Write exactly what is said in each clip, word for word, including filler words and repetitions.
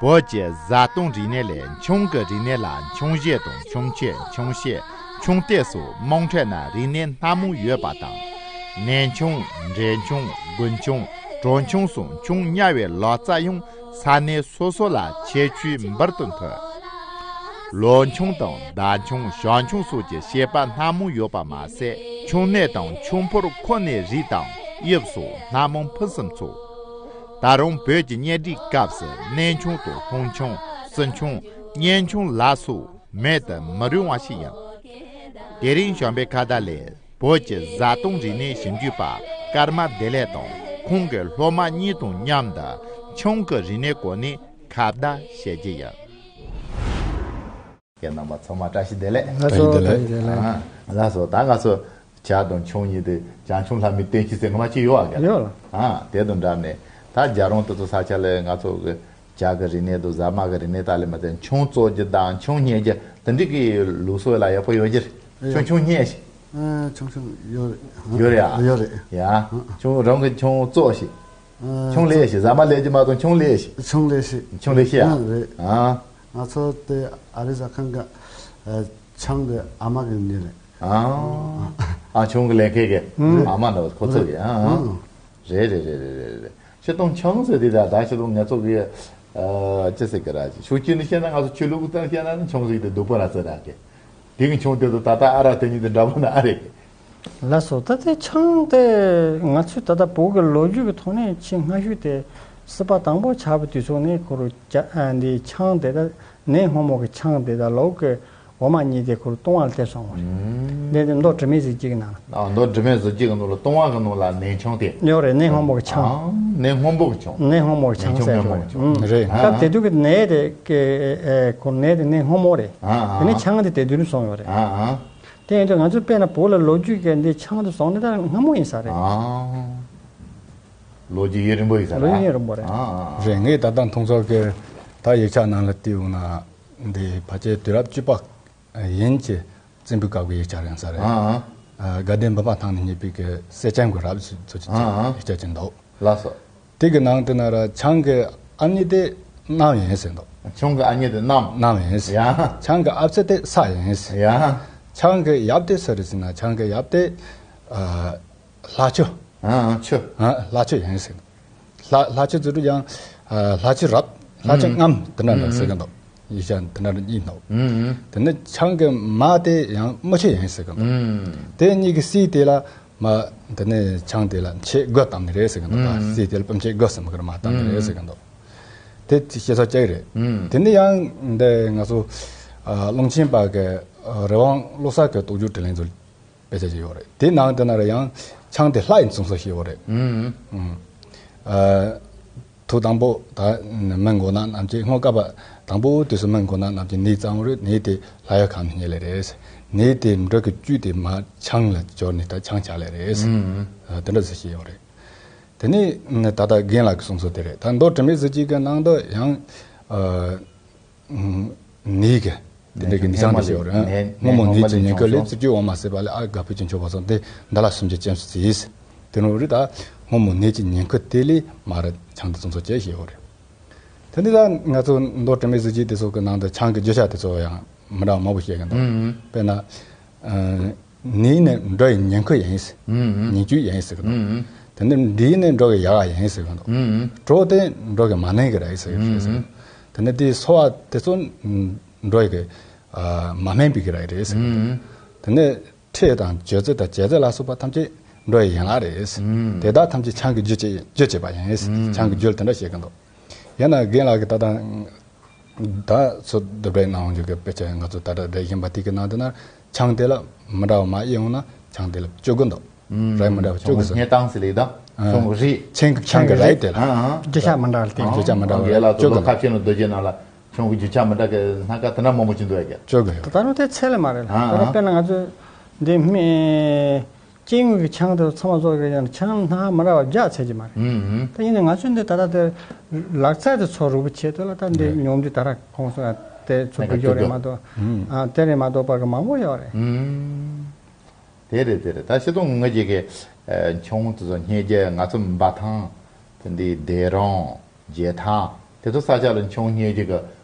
བོད་ཀྱི་བཟའ་བཏུང་རིག་གནས་ལས་མཆོང་གི་རིག་གནས་ལ་མཆོང་གཞས་དང་མཆོང་ཆས། མཆོང་གཞས། མཆོང་ལྟས་སོགས་མང་དྲགས་ན་རིག་གནས་སྣ་མང་ཡོད་པ་དང་། ནས་མཆོང་། འབྲས་མཆོང་། དགུན་མཆོང་། དྲོ་མཆོང་སོགས་མཆོང་ཉར་བའི་ལག་རྩལ་ཡང་ས་གནས་སོ་སོ་ལ་ཁྱད་ཆོས་འབུར་དུ་ཐོན། ལོ་མཆོང་དང་ཟླ་མཆོང་། ཞག་མཆོང་སོགས་ཀྱི་བཤད་པ་སྣ་མང་ཡོད་པ་མ་ཟད། མཆོང་གནས་དང་མཆོང་ཕོར་ཁོ་ནའི་རིགས་དང་དབྱིབས་སོགས་སྣ་མང་ཕུན་སུམ་ཚོགས། ད་རུང་བོད་ཀྱི་གཉེན་སྒྲིག་སྐབས་སུ་ནས་མཆོང་དང་ལྷུང་མཆོང་། བསིལ་མཆོང་། གཉེན་མཆོང་ལ་སོགས་མེད་དུ་མི་རུང་བ་ཞིག་ཡིན། དེ་རིང་བྱམས་པའི་ཁ་བརྡ་ལས། བོད་ཀྱི་བཟའ་བཏུང་རིག་གནས་ཞིབ་འཇུག་པ་ཀརྨ་བདེ་ལེགས་དང་ཁོང་གི་སློབ་མ་གཉིས་དང་མཉམ་དུ་མཆོང་གི་རིག་གནས་སྐོར་ནས་ཁ་བརྡ་བྱེད་ཀྱི་ཡིན། རྒན་རྣམ་པ་ཚང་མ་བཀྲ་ཤིས་བདེ་ལེགས། བཀྲ་ཤིས་བདེ་ལེགས། བཀྲ་ཤིས་བདེ་ལེགས། ཨ། ལགས་སོ། ད་ང་ཚོ་ཇ་དང་མཆོང་གཉིས་དེ། ཇ་མཆོང་ལྷ་མོའི་བསྟན་བཅོས་ཟེར་ངོ་མ་ཅིག་ཡོད་ཨ། རྒན། ཡོད་ལགས། ཨ། དེ་དང་འདྲ་ནས་ད་རྒྱལ་རོང་དེ་ཚོ་ས་ཆ་ལ་ང་ཚོ་གི་ཇ་གི་རིག་གནས་དང་ཟ་མ་གི་རིག་གནས་དག་ལས་མ་ཚད་མཆོང་བཙོ་རྒྱུ་དང་མཆོང་བསྙལ་རྒྱུ་དེ་འདྲ་གི་ལུགས་སྲོལ་ལ་ཡག་པོ་ཡོད་རྒྱུ་རེད། ཡོད། མཆོང་མཆོང་བསྙལ་ཞིག་ཨ། ཆུང་ཆུང་ཡོད་རེད། ཡོད་རེད་ཨ། ཡོད་རེད། ཡ། ཨ། ཆུང་རང་གི་ཆུང་བཙོ་ཞིག་ཨ། ཆུང་ལས་ཞིག་ཟ་མ་ལས་ཀྱི་མ་གཏོགས་ཆུང་ལས་ཞིག་ཆུང་ལས་ཞིག་ཆུང་ལས་ཞིག་ཨ། ཨ། རེད། ཨ། ང་ཚོ་དེ་ཨ་རི་ཟ་ཁང་གི་ཨ། ཆང་དེ་ཨ་མ་གི་ནི་རེད། ཨ། ཨ། ཆུང་གི་ལས་མཁན་གི་ཨ་མ་འདྲ་བོ་ཁོ་ཚོ་གི་ཨ། རེད་རེད། ཆེ་མཐོང་ཆང་ཟེར་དེ་ད་ད་ཆེ་མཐོང་ང་ཚོ་གི་ཨ། ཅི་ཟེར་གི་ར། ཤུགས་ཀྱིས་ནི་བཤད་ན་ང་ཚོ་ཆོས་ལུགས་སྟེང་བཤད་ན་ནི་ཆང་ཟིག་དེ་སྡུག་པོ་ར་ཟེར་ར་གི་དེ་གི་མཆོང་དེ་ཚོ་ད་ལྟ་ཨ་རག་དེ་གཉིས་དེ་འདྲ་པོ་ན་ཨ་རེད། ལགས་སོ། ད་དེ་ཆང་དེ་ང་ཚོས་ད་ལྟ་བོད་ཀྱི་ལོ་རྒྱུས་ཀྱི་ཐོག་ནས་ཆེས་སྔ་ཤོས་དེ་སྲིད་པ་དང་པོ་ཆགས་པའི་དུས་ཚོད་ནས་ཁོ་རུ་ཇ་ཨ་འདི་ཆང་དེ་ད་ནས་སྔོན་མོ་གི་ཆང་དེ་ད་ལོག་གི་འོ་མ་གཉིས་དེ་ཁོ་རུ་བཏུང་བ་ལ་སླེབས་སོང་བ་རེད། ཨུམ། དེ་དེ་མདོ་དྲི་མེད་གཟི་བརྗིད་ཀྱི་ནང་། ཨ། མདོ་དྲི་མེད་གཟི་བརྗིད་ཀྱི་ནང་ལ་བཏུང་བ་གི་ནང་ལ་ནས་མཆོང་དེ། ཡོད་རེད། ནས་སྔོན་མོ་གི་ཆང་། ཨ། ནས་སྔོན་པོ་གི་མཆོང་། ནས་སྔོན་མོ་གི་ཆང་ཟེར་ཆོག་རེད། ཨུམ། རེད། སྐབས་དེ་དུས་ཀྱི་ནས་དེ་ཀེ་ཨེ་ཁོ་ནས་དེ་ནས་སྔོན་མོ་རེད། ཨ། ཨ། དེ་ནས་ཆང་དེ་དེ་དུས་ནས་བཟུང་ཡོད་རེད། ཨ། ཨ། དེ་ཡིན་དུས་ང་ཚོས་དཔེར་ན་བོད་ལ་ལོ་རྒྱུས་ཀྱི་འདི་ཆང་དེ་བཟུང་ནས་ད་སྔ་མོ་ཡིན་ས་རེད། ཨ། ལོ་རྒྱུས་ཡུན་རིང་པོ་ཡིན་ས་རེད། ལོ་རྒྱུས་ཡུན་རིང་པོ་རེད། ཨ། ཨ། རེད། ངས་ད་ལྟ་མཐོང་ཚོར་གྱི་ད་ཡིག་ཆ་ནང་ལ་བལྟས་ཡོང་ན་འདི་ཕལ་ཆེར་དུས་རབས་བཅུ་པ་ཡན་གྱི་བཙན་པོའི་སྐབས་ཀྱི་ཡིག་ཆ་རེད་ས་རེད། ཨ། ཨ། དགའ་ལྡན་འབུམ་པ་ཐང་ནས་རྙེད་པའི་གི་སེར་སྐྱ་གི་རབས་ཚོ་ཚོ་ཅིག་ཨ། ཡིག་ཆ་ཅིག་འདུག་ལགས་སོ། དེ་གི་ནང་དེ་ན་ར་ཆང་གི་ཨ་མྱེས་དེ་གནམ་ཡིན་ཟེར་འདུག་ཆང་གི་ཨ་མྱེས་དེ་གནམ། གནམ་ཡིན་ཟེར། ཡ། ཆང་གི་ཨ་ཕྱི་དེ་ས་ཡིན་ཟེར། ཡ། ཆང་གི་ཡབ་དེ་སུ་རེད་ཟེར་ན་ཆང་གི་ཡབ་དེ་ཨ། ལྷ་ཆུ། ཨ། ཆུ། ཨ། ལྷ་ཆུ་ཡིན་ཟེར། ལྷ་ལྷ་ཆུ་ཟེར་དུས་ཀྱང་ཨ། ལྷ་ཆུ་རབ། ལྷ་ཆུ་ཨུམ། རྔམ་དེ་འདྲ་འདྲ་ཟེར་གི་འདུག་ཡིག་ཆ་དེ་འདྲ་འདྲ་གཉིས་འདུག་ཨུམ། དེ་ནས་ཆང་གི་མ་དེ་ཡང་མུ་ཆུ་ཡིན་ཟེར་གི་འདུག་ཨུམ། དེ་གཉིས་ཀྱི་སྲས་དེ་ལ་མ་དེ་ནས་ཆང་དེ་ལ་མཆེད་དགུ་བཏབ་ནི་རེད་ཟེར་གི་འདུག་ཨུམ། སྲས་དེ་ལ་སྤུ་མཆེད་དགུ་ཟེར་མི་གི་ར་མ་བཏབ་ནི་རེད་ཟེར་གི་འདུག་དེ་བཤད་ས་གཅིག་རེད། ཨུམ། དེ་ནས་ཡང་འདི་ང་ཚོ་ཨ། ཀློང་ཆེན་པ་གི་ཨ། རི་དབང་བློ་གསལ་གི་རྟོགས་བརྗོད་དྲིས་ལན་ཚོ། དཔེ་ཆ་ཞིག་ཡོད་རེད། དེའི་ནང་དེ་ན་ར་ཡང་ཆང་དེ་ལྷ་ཡིས་བཙོང་ས་ཞིག་ཡོད་རེད། ཨུམ། ཨ། ཐོག་དང་པོ་ད་མི་མགོ་ནག་རྣམས་ཀྱིས་སྔོན་སྐབས་དང་པོ་དུས་སུ་མི་མགོ་ནག་རྣམས་ཀྱིས་ནས་བཙོང་རེད། ནས་དེ་ལྷ་ཡུལ་ཁམས་ནས་རྙེད་ལེ་རེད། ནས་དེ་འབྲུ་གི་བཅུད་དེ་མར་ཆང་ལ་སྦྱར་ནས་ད་ཆང་ཆགས་ལེ་རེད། ཨུམ། ཨ། དེ་འདྲ་ཟེར་ཞིག་ཡོད་རེད། དེ་ནས་ད་ལྟ་རྒན་ལགས་ཀྱིས་གསུངས་ཚུལ་དེ་རེད། ད་མདོ་དྲི་མེད་གཟི་བརྗིད་ཀྱི་ནང་དུ་ཡང་ཨ། ནས་ཀྱི་དེ་འདྲ་གི་ནས་ཆང་དེ་ཞིག་ཡོད་རེད། ནས་སྔོན་མོ་ནས་ཀྱི་ཉེན་ཁ་ལས་རྩུབ་སྤྱོད་འོ་མ་བསྲེས་པ་ལས། ཨ། དགའ་ཕུད་ཀྱི་མཆོད་པ་སོགས་ཏེ། འདི་ལ་སུམ་བརྒྱ་ཅན་སུ་བརྩིས། དེ་ནོ་རི་ད་སྔོན་མོ་ནས་ཀྱི་ཉེན་ཁ་དེ་ལས་མ་ར་ཆང་དེ་ཚོ་ཚོ་ཅེས་ཞིག་ཡོད་རེད། དེ་འདི་ལ་ང་ཚོ་མདོ་དྲི་མེད་གཟི་བརྗིད་དེ་ཚོ་གི་ནང་དུ་ཆང་གི་རྒྱུ་ཆ་དེ་ཚོ་ཡང་མི་འདྲ་བ་མང་པོ་བཤད་གི་འདུག་ཨུམ། དཔེར་ན། ཨ། ནས་ནི་འབྲུ་ཡི་ཉེན་ཁ་ཡིན་ཟེར། ཨུམ། ཨུམ། ཉེན་བཅུད་ཡིན་ཟེར་གི་འདུག་ཨུམ། དེ་ནས་འབྲས་ནི་འབྲུ་གི་ཡག་ཡིན་ཟེར་གི་འདུག་ཨུམ། གྲོ་དེ་འབྲུ་གི་མ་ནིང་གི་ར་ཡིན་ཟེར་གི་འདུག་ཨུམ། དེ་ནས་དེའི་སོ་བ་དེ་ཚོ་འབྲུ་གི་ཨ། མ་སྨིན་པའི་གི་ར་རེད་ཟེར་གི་འདུག་ཨུམ། དེ་ནས་ཁྲེ་དང་བྱི་ཙི་དང་བྱི་ཙི་ལ་སོགས་པ་ཐམས་ཅད་འབྲུ་ཡི་ཡན་ལག་རེད་ཟེར། ཨུམ། དེ་དག་ཐམས་ཅད་ཆང་གི་རྒྱུ་བྱེད་རྒྱུ་བྱེད་པ་ཡིན་ཟེར། ཨུམ། ཆང་གི་རྒྱུ་དེ་འདྲ་བཤད་གི་འདུག་ཡིན་ན་རྒན་ལགས་ཀྱིས་ད་ལྟ་ད་ཚོ་སྡུག་རེ་གནང་འཇུག་གི་དཔེ་ཆ་ང་ཚོ་ད་ལྟ་རེ་བཞིན་པ་དེ་གི་ནང་དུ་ན་ཆང་དེ་ལ་མི་འདྲ་བ་མ་ཡིན་ཡོང་ན་ཆང་དེ་ལ་བཅུ་དགུ་འདུག་ཨུམ། རེད། མི་འདྲ་བ་བཅུ་དགུ་ཟེར། ཆང་གི་རྙེད་སྟངས་ཟེར་ལེ་ད། ཨ། ཆང་གི་རིགས། ཆང་གི་རིགས་དེ་ལ། ཨ། ཨ། རྒྱུ་ཆ་མི་འདྲ་བ་དེ། རྒྱུ་ཆ་མི་འདྲ་བ་རྒན་ལགས་ཚོ་བཅུ་དགུ་ལོ་ཟེར། ཁ་ཤས་ནང་སྡོད་རྒྱུ་ནང་ལ་ཆང་གི་རྒྱུ་ཆ་མི་འདྲ་གི་སྣ་ཁ་དེ་འདྲ་མང་པོ་ཅིག་འདུག་ཡ་གི། བཅུ་དགུ་ཡོད། ད་ལྟ་ནོ་དེ་ཚད་ལས་མ་རེད་ལ། ཨ། ད་ལྟ་དཔེར་ན་ང་ཚོ་འདི་སྨན། སྐྱེ་དངོས་ཀྱི་ཆང་དེ་ཚང་མ་བཙོ་གི་ཡང་ཆང་སྣ་མི་འདྲ་བ་བརྒྱ་ཚད་ཀྱི་མ་རེད། ཨུམ། ཨུམ། ད་ཡིན་ནའི་ང་ཚོས་འདི་ད་ལྟ་དེ་ལག་རྩལ་དེ་ཚོ་རུག་པ་བྱས་དུས་ལ་ད་འདི་རེད། ཉོམ་འདི་ད་ར་ཁོང་ཚོ་དེ་ཚོ་ནས་བུ་ཀ་ཡོད་རེད་མ་གཏོགས། ཨུམ། ཨ། དེ་རེད་མ་གཏོགས་པ་གི་མང་པོ་ཡོད་རེད། ཨུམ། དེ་རེད་དེ་རེད། ད་སྤྱིར་བཏང་ངེད་ཀྱི་གི་ཨ། ཆང་དེ་ཚོ་རྙེད་རྒྱུ་ང་ཚོ་འབའ་ཐང་དེ་འདི་སྡེ་རོང་རྒྱལ་ཐང་ དེ་ཚོ་ས་ཆ་ལ་ཆུང་བརྙེས་ཀྱི་གི་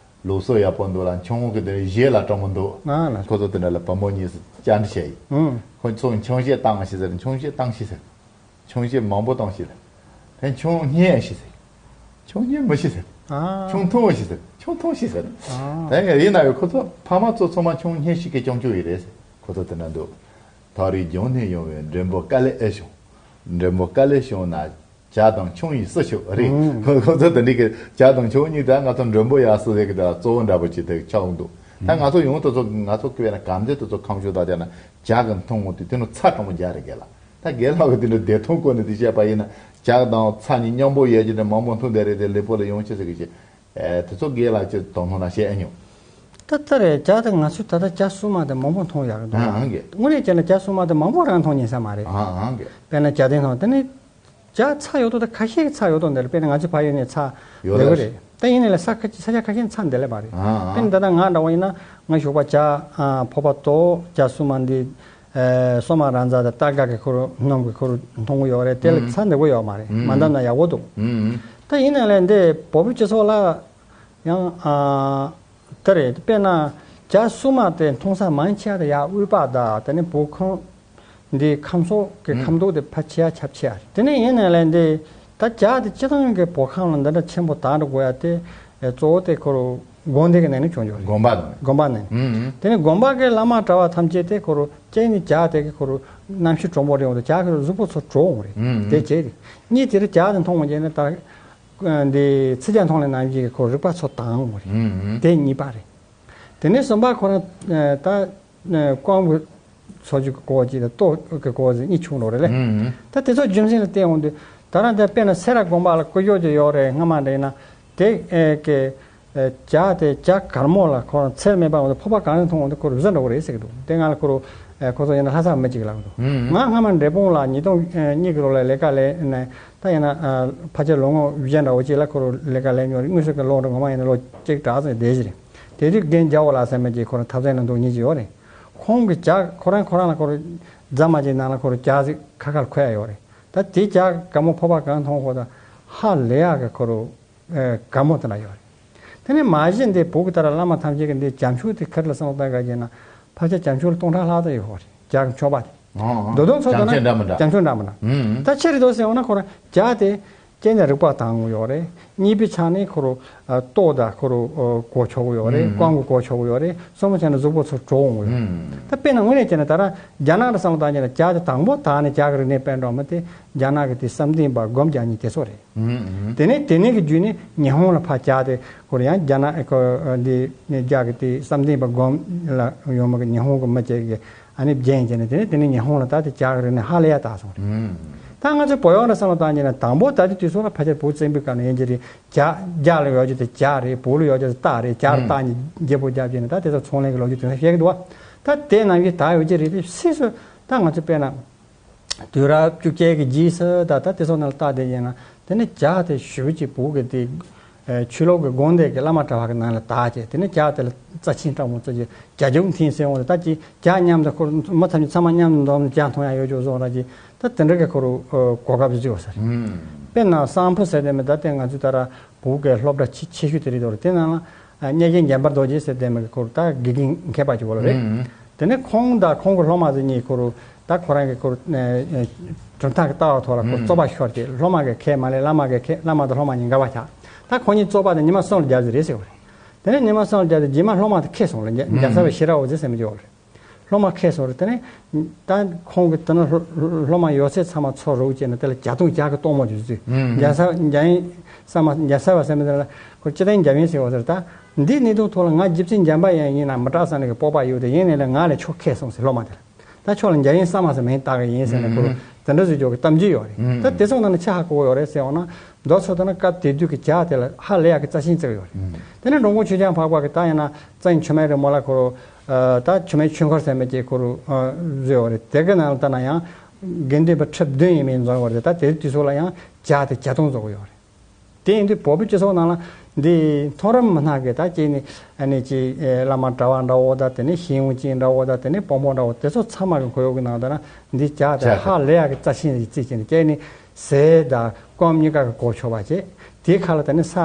ལུགས་སྲོལ་ཡག་པོ་འདུག་ལ། ཆུང་གི་དེ་གཞས་ལ་སྤྲང་མོ་འདུག་ང་ལ་ཁོ་ཚོ་དེ་འདྲ་ལ་བུ་མོ་གཉིས་སུ་བཅར་འདྲི་བྱས་ཡིན། ཨང་། ཁོ་ཚོ་ཆུང་བཤད་བཏང་ཞེས་ཟེར། ཆུང་བཤད་བཏང་ཞེས་ཟེར། ཆུང་བཤད་མང་པོ་བཏང་ཞེས་ཟེར། དེ་ཆུང་བརྙེས་ཞེས་ཟེར། ཆུང་བརྙེས་མི་ཤེས་ཟེར། ཨ། ཆུང་ཐུང་ཞེས་ཟེར། ཆུང་ཐུང་ཞེས་ཟེར། ཨ། དེ་ཡིན་ན་ཡང་ཁོ་ཚོ་ཕ་མ་ཚོ་ཚང་མ་ཆུང་བརྙེས་ཤིག་གི་སྐྱོང་སྐྱོང་ཡིན་རེད་ཟེར། ཁོ་ཚོ་དེ་འདྲ་འདུག་ཐག་རིང་ལྗོངས་ནས་ཡོང་བའི་མགྲོན་པོ་དཀའ་ལས་ཨེ་བྱུང་། མགྲོན་པོ་དཀའ་ལས་བྱུང་ན། ཇ་དང་ཆུང་ཡིས་སུ་ཆུག་རེད། ཨང་། ཁོ་ཁོ་ཚོ་དེ་འདྲའི་གི་ཇ་དང་ཆུང་གཉིས་ད་ང་ཚོ་མགྲོན་པོ་ཡག་སུ་རེད་གི་ད་གཙོ་བོ་འདྲ་པོ་ཅིག་དེ་ཆགས་འདུག་ད་ང་ཚོ་ཡོང་དུས་ཚོ་ང་ཚོ་སྐྱེ་བའི་ན་གམ་དེ་དུས་ཚོ་ཁམས་ཕྱོགས་ད་དེ་ན་ཇ་གི་འཐུང་འོང་དུས་དེ་ནི་ཚྭ་གྲང་མོ་རྒྱག་རེད་གི་ལ། ད་རྒན་ལགས་གི་དེ་འདྲ་བདེ་ཐང་སྐོར་ནས་དེ་བཤད་པ་ཡིན་ན་ཇ་དང་ཚྭ་གཉིས་མཉམ་པོ་ཡོད་ཀྱི་དེ་མང་པོ་འཐུང་བསྡད་རེད། དེ་ལེགས་པོ་ལ་ཡོང་ཅི་ཟེར་གི་ཅི། ཨེ་དེ་ཚོ་རྒན་ལགས་ཀྱི་དོ་སྣང་ན་བཤད་ཨེ་མྱོང་། ད་ལྟ་རེད། ཇ་དེ་ང་ཚོས་ད་ལྟ་ཇ་སྲུབ་མ་དེ་མང་པོ་འཐུང་ཡག་གི་འདུག་ཨང་གི་དངོས་གནས་བྱས་ན་ཇ་སྲུབ་མ་དེ་མང་པོ་རང་འཐུང་ཉན་ས་མ་རེད། ཨང་ཨང་གི་དཔེར་ན་ཇ་དེ་འཐུང་དེ་ནི། ཇ་ཚྭ་ཡོད་དོ་དང་ཁ་ཤས་ཀྱི་ཚྭ་ཡོད་དོ་འདིར་དཔེར་ན་ང་ཚོའི་ཕ་ཡུལ་ནས་ཚྭ་ཡོད་ལེ་གི་རེད། ད་ཡིན་ནའི་ལ་ས་ཁ་ས་ཆ་ཁ་ཤས་ནས་ཚྭ་འདི་ལེ་བ་རེད། ཨ་ཨ། དཔེར་ན་ད་ལྟ་ང་འདྲ་བོ་ཡིན་ན་ང་ཞོགས་པ་ཇ་ཨ་ཕོར་པ་དོ་ཇ་སྲུབ་མ་འདི་ཨེ་སྲུབ་མ་རང་ཚ་དང་སྟར་ག་གི་ཁོ་རུ་སྣུམ་གི་ཁོ་རུ་འཐུང་གི་ཡོད་རེད། དེ་ལ་ཚྭ་འདི་གོ་ཡོད་མ་རེད། ཨ་མ་འདམ་ན་ཡག་པོ་འདུག་ཨ་ཨ། ད་ཡིན་ནའི་ལ་འདི་བོད་པའི་སྤྱི་ཚོགས་ལ་ཡང་ཨ་ད་རེད། དཔེར་ན་ཇ་སྲུབ་མ་དེ་འཐུང་ས་མང་ཆེ་བ་དེ་ཡག་དབུས་པ་དང་དེ་ནི་བོད་ཁམས། འདི་ཁམས་སོགས་ཀྱི་ཨུམ། ཁམས་དོག་དེ་ཕལ་ཆེ་བ་ཁྱབ་ཆེ་བ་རེད། དེ་ནས་ཡིན་ནའི་ལས་འདི་ད་ཇ་དེ་སྤྱི་བཏང་གི་བོད་ཁམས་ལ་འདི་འདྲ་ཆེན་པོ་དག་འགྲོ་དགོས་ཡ་དེ་གཙོ་བོ་དེ་ཁོ་རུ་དགོན་སྡེ་གི་ནང་ནས་བྱུང་འགྱོ་རེད། དགོན་པ་དང་། དགོན་པ་ནང་ནས། ཨུམ་ཨུམ། དེ་ནས་དགོན་པ་གི་བླ་མ་གྲྭ་བ་ཐམས་ཅད་དེ་ཁོ་རུ་སྐྱེས་ནས་ཇ་དེ་གི་ཁོ་རུ་གནམ་གཤིས་གྲང་མོ་རེད་འོང་དུས་ཇ་གི་རུ་གཟུགས་པོ་ཚོ་དྲོ་འོང་རེད། ཨུམ་ཨུམ། དེ་བྱས་རེད། གཉིས་དེ་རུ་ཇ་དེ་འཐུང་འོང་རྗེས་ནས་ད་འདི་ཚིལ་ཇ་འཐུང་ལས་ནམ་ཞིག་གི་ཁོ་རུ་རིག་པ་ཚོ་དྭངས་འོང་རེད། ཨུམ་ཨུམ། དེ་གཉིས་པ་རེད། དེ་ནས་གསུམ་པ་ཁོ་རང་ད་ཀོང་བུ་ཚོ་ཅིག་གི་སྐོར་ཅིག་དང་ལྟོ་གི་སྐོར་ཅིག་གཉིས་བྱུང་འགྲོ་རེད་ལེ། ཨུམ། ད་དེ་ཚོ་རྒྱུ་མཚན་ལ་བལྟས་འོང་དུས་ད་རང་དེ་དཔེར་ན་སེ་ར་དགོན་པ་ལ་སྐུ་ཞབས་ཅིག་ཡོད་རེད། སྔ་མ་འདྲ་ཡིན་ན་དེ་ཨེ་ཀེ་ཨེ་ཇ་དེ་ཇ་གར་མོ་ལ་ཁོ་རང་ཚལ་མེད་པ་འོང་དུས་ཕོར་པ་གང་རེ་འཐུང་འོང་དུས་ཁོ་རུ་བཟི་འགྲོ་གི་རེད་ཟེར་གི་འདུག་དེ་ང་ལ་ཁོ་རུ་ཨེ་ཁོ་ཚོ་ཡིན་ན་ལྷ་ས་མི་གཅིག་ལབ་གི་འདུག་ཨུམ། ང་སྔ་མ་འབྲས་སྤུངས་ལ་ཉིས་སྟོང་གཉིས་ཀྱི་ལོ་ལ་ལས་ཀ་ལས་ནས། ད་ཡིན་ན་ཕལ་ཆེར་ལོ་ངོ་བཞི་འདྲ་བོ་ཅིག་ལ་ཁོ་རང་ལས་ཀ་ལས་མྱོང་རེད། དངོས་སུ་གི་ལོ་འདྲ་ངོ་མ་ཡིན་ན་ལོ་གཅིག་གྲངས་ཙམ་བསྡད་ཀྱི་རེད། དེ་དུས་རྒན་རྒྱལ་བོ་ལགས་ཟེར་མི་གཅིག་ཁོ་རང་འཐབ་རྩོད་ནང་འདུག་མཁན་ཅིག་ཡོད་རེད། ཁོང་གི་ཇ་ཁོ་རང་ཁོ་རང་ལ་ཁོ་རང་རྫ་མ་ཅིག་ནང་ལ་ཁོ་རང་ཇ་ཟིག་ཁ་ཁར་འཁོར་ཡ་ཡོད་རེད། ད་དེ་ཇ་གར་མོ་ཕོར་པ་གང་འཐུང་ཁོ་ད་ཧ་ལས་ཡག་གི་ཁོ་རང་གར་མོ་དེ་འདྲ་ཡོད་རེད། དེ་ནས་མ་གཞི་འདི་བོད་ཀྱི་ད་ར་བླ་མ་ཐམས་ཅད་ཀྱི་འདི་བྱམས་ཆོས་དེ་ཁིར་ལ་བསམ་བློ་བཏང་ག་བྱས་ན་ཕལ་ཆེར་བྱམས་ཆོས་ལ་སྟོང་ཕྲག་ལྷག་ཙམ་ཡོད་རེད། ཇ་གི་མཆོད་པ་དེ། ཨང་། འདོད་དོན་ཚོགས་དང་ན་བྱམས་ཆོས་འདྲ་མི་འདྲ། བྱམས་ཆོས་འདྲ་མི་འདྲ། ཨང་། ད་ཕྱིར་དོ་ཟེར་འོང་ན་ཁོ་རང་ཇ་དེ་སྐྱེས་ནས་རིག་པ་དྭངས་ཡོད་རེད། གཉིས་པའི་ཆ་ནས་ཁོ་རང་ལྟོ་དང་ཁོ་རང་གོ་ཆོག་ཡོད་རེད། ཨང་། རྐང་གོ་གོ་ཆོག་ཡོད་རེད། གསུམ་པ་ཆ་ནས་གཟུགས་པོ་ཚོ་དྲོ་འོང་ཡོད་རེད། ཨང་། ད་དཔེར་ན་དངོས་གནས་བྱས་ན་ད་རང་རྒྱ་ནག་ལ་བསམ་བློ་བཏང་ཉིན་ལ་ཇ་དེ་དང་པོ་དག་ནས་ཇ་གི་རིག་གནས་སྤེལ་འགྲོ་མི་དེ་རྒྱ་ནག་གི་དེ་བསམ་གཏན་པ་སྒོམ་རྒྱག་མཁན་དེ་ཚོ་རེད། ཨང་ཨང་། དེ་ནས་དེ་ནས་གི་བརྒྱུད་ནས་ཉི་ཧོང་ལ་ཕར་བཅར་ཏེ་ཁོ་རང་ཡང་རྒྱ་ནག་ཁོ་འདི་ནས་རྒྱ་གི་དེ་བསམ་གཏན་པ་སྒོམ་ལ་ཡོང་མ་གི་ཉི་ཧོང་གི་མི་བཅས་ཀྱི་ཨ་ནི་རྒྱན་བྱས་ནས་དེ་ནས་དེ་ནས་ཉི་ཧོང་ལ་ད་དེ་ཇ་གི་རིག་གནས་ཧ་ལས་ཡ་དར་སོང་རེད། ཨང་། ད་ང་ཚོ་བོད་ཡོངས་ལ་བསམ་བློ་བཏང་ཉིན་ན་དང་པོ་ད་དེ་དུས་ཚོད་ལ་ཕལ་ཆེར་བོད་བཙན་པོའི་སྐབས་ནས་ཡིན་གྱི་རེད། ཇ་རྒྱ་ལ་ཡོད་རྒྱུ་དེ་ཇ་རེད། བོད་ལ་ཡོད་རྒྱུ་དེ་སྟག་རེད། ཇ་རུ་སྟག་གཉིས་བརྗེ་པོ་རྒྱབ་བྱས་ནས་ད་དེ་ཚོ་ཚོང་ལས་ཀྱི་ལོ་རྒྱུས་དེ་ཚོ་བཤད་ཀྱི་འདུག་བ། ད་དེ་ནང་བཞིན་ད་ཡོད་ཀྱི་རེད། དེ་སྲིད་སུ་ད་ང་ཚོ་དཔེར་ན། དུས་རབས་བཅུ་བརྒྱད་ཀྱི་རྗེས་སུ་ད་ལྟ་དེ་ཚོ་ནང་ལ་བལྟ་བསྡད་ཡིན་ན་དེ་ནི་ཇ་དེ་ཞེ་པོ་ཅིག་བོད་ཀྱི་དེ་ཨེ་ཆོས་ལུགས་ཀྱི་དགོན་སྡེ་གི་བླ་མ་གྲྭ་བ་གི་ནང་ལ་དར་བྱས། དེ་ནི་ཇ་དེ་ལ་རྩ་ཆེན་སྤྲང་པོ་ཚོ་གི་ཇ་མཇུག་མཐིང་ཟེར་འོང་དེ་ད་ཅི་ཇ་མཉམ་དུ་ཁོ་མི་ཐམས་ཅད་ཚང་མ་མཉམ་དུ་འཛོམས་ནས་ཇ་འཐུང་ཡ་ཡོད་ཅོག་བཟོ་འདྲ་ཅིག་ད་དེ་འདྲ་གི་ཁོ་རུ་ཨེ་གོ་སྐབས་བཟོས་ཡོད་ས་རེད། ཨུམ། དཔེར་ན་གསང་ཕུ་ཟེར་དེ་མི་ད་ལྟའི་ང་ཚོའི་ད་ར་བོད་ཀྱི་སློབ་གྲྭ་ཆེ་ཆེ་ཤོས་དེ་རེད་དོ་རེད། དེ་ནང་ལ་ཨ་གཉེར་རྒྱུན་འཇམ་དཔལ་རྡོ་རྗེ་ཟེར་དེ་མི་གི་ཁོ་རུ་ད་དགེ་རྒན་མཁས་པ་ཅིག་ཡོད་ལ་རེད། ཨུམ། དེ་ནས་ཁོང་དང་ཁོང་གི་སློབ་མ་ཚོ་གཉིས་ཁོ་རུ་ད་ཁོ་རང་གི་ཁོ་རུ་ཨེ་ཨེ་གྲུབ་མཐའ་གི་ལྟ་བ་ཐོག་ལ་ཁོ་ཨུམ། རྩོད་པ་ཤོར་ཏེ་སློབ་མ་གི་ཁས་མ་ལེན། བླ་མ་གི་ཁས། བླ་མ་དང་སློབ་མ་གཉིས་འགལ་བ་ཆགས། ད་ཁོ་གཉིས་རྩོད་པ་དེ་ཉི་མ་གསུམ་ལ་རྒྱབ་ཟིག་རེད་ཟེར་བ་རེད། དེ་ནས་ཉི་མ་གསུམ་ལ་རྒྱབ་དེ་རྗེས་མ་སློབ་མ་དེ་ཁེངས་སོང་ལ། རྒྱ་ཨུམ། རྒྱ་ཚ་བའི་ཤེས་རབ་འོད་ཟེར་ཟེར་མི་ཅིག་ཡོད་ལ་རེད། སློབ་མ་ཁེངས་སོང་རེད། དེ་ནས་ད་ཁོང་གི་དེ་ནས་སློབ་མ་ཡོད་ཚད་ཚང་མ་ཚུར་རུག་བྱས་ནས་དེ་ལ་ཇ་འཐུང་ཇ་གི་སྟོན་མོ་དེ་བཟོས། ཨུམ། རྒྱ་ཚ་རྒྱ་ཡིན་ས་མ་རྒྱ་ཚ་བ་ཟེར་མི་དེ་ལ་ཁོ་སྤྱི་བཏང་རྒྱ་ཡིན་ཟེར་བ་ཟེར། ད་འདིའི་གནས་སྟངས་ཐོག་ལ་ང་རྗེ་བཙུན་འཇམ་དཔལ་ཡང་ཡིན་ན་མི་སྐྲག་ས་ནས་ཀྱི་སྤོབས་པ་ཡོད་དེ་ཡིན་ནའི་ལ་ང་ལས་ཁྱོད་ཁེངས་སོང་ཟེར་སློབ་མ་དེ་ལ། ད་ཁྱོད་ལ་རྒྱ་ཡིན་ས་མ་ཟེར་མིང་བཏགས་གི་ཡིན་ཟེར་ནས་ཁོ་ཨུམ། དེ་འདྲ་བཟོས་ཀྱོག་གི་གཏམ་རྒྱུད་ཡོད་རེད། ཨུམ། ད་དེ་ཚོ་ནང་ནས་ཆ་ཧ་གོ་ཡོད་རེད་ཟེར་འོང་ན། མདོ་ཚོ་ད་ནི་སྐབས་དེ་དུས་ཀྱི་ཇ་དེ་ལ་ཧ་ལས་ཡག་གི་རྩ་ཆེན་བརྩི་གི་ཡོད་རེད། ཨུམ། དེ་ནས་འགྲོ་མགོན་ཆོས་རྒྱལ་འཕགས་པ་གི་ད་ཡིན་ན་བཙན་ཆུ་སྨན་རི་མོ་ལ་ཁོ་རུ་ཨ་ད་ཆུ་སྨན་ཆོས་འཁོར་ཟེར་མི་ཅིག་ཁོ་རུ་ཨ་བཟོས་ཡོད་རེད། དེ་གི་ནང་ལ་ལྟ་ན་ཡང་དགེ་འདུན་པ་ཁྲི་བདུན་ཡིན་མིན་འཛོམས་ཡོད་རེད། ད་དེ་དུས་ཚོད་ལ་ཡང་ཇ་དེ་ཇ་འཐུང་བཟོ་གི་ཡོད་རེད། དེ་ཡིན་དུས་བོད་པའི་སྤྱི་ཚོགས་ནང་ལ་འདི་མཐོ་རིམ་མི་སྣ་གི་ད་ཅིག་ནི་ཨ་ནི་ཅིག་ཨེ་བླ་མ་གྲྭ་བ་འདྲ་བོ་ད་དེ་ནས་ཤེས་ཡོན་ཅན་འདྲ་བོ་ད་དེ་ནས་དཔོན་པོ་འདྲ་བོ་དེ་ཚོ་ཚང་མ་གི་ཁོར་ཡུག་གི་ནང་ད་ན་འདི་ཇ་དེ་ཇ་དེ་ཧ་ལས་ཡག་གི་རྩ་ཆེན་ཞིག་བརྩིས་བྱས་ནས་ཀྱེ་ནི། ཟས་དང་སྐོམ་གཉིས་ཀ་གི་གོ་ཆོད་པ་བྱེད། དེའི་ཁ་ལ་དེ་ནི་ས་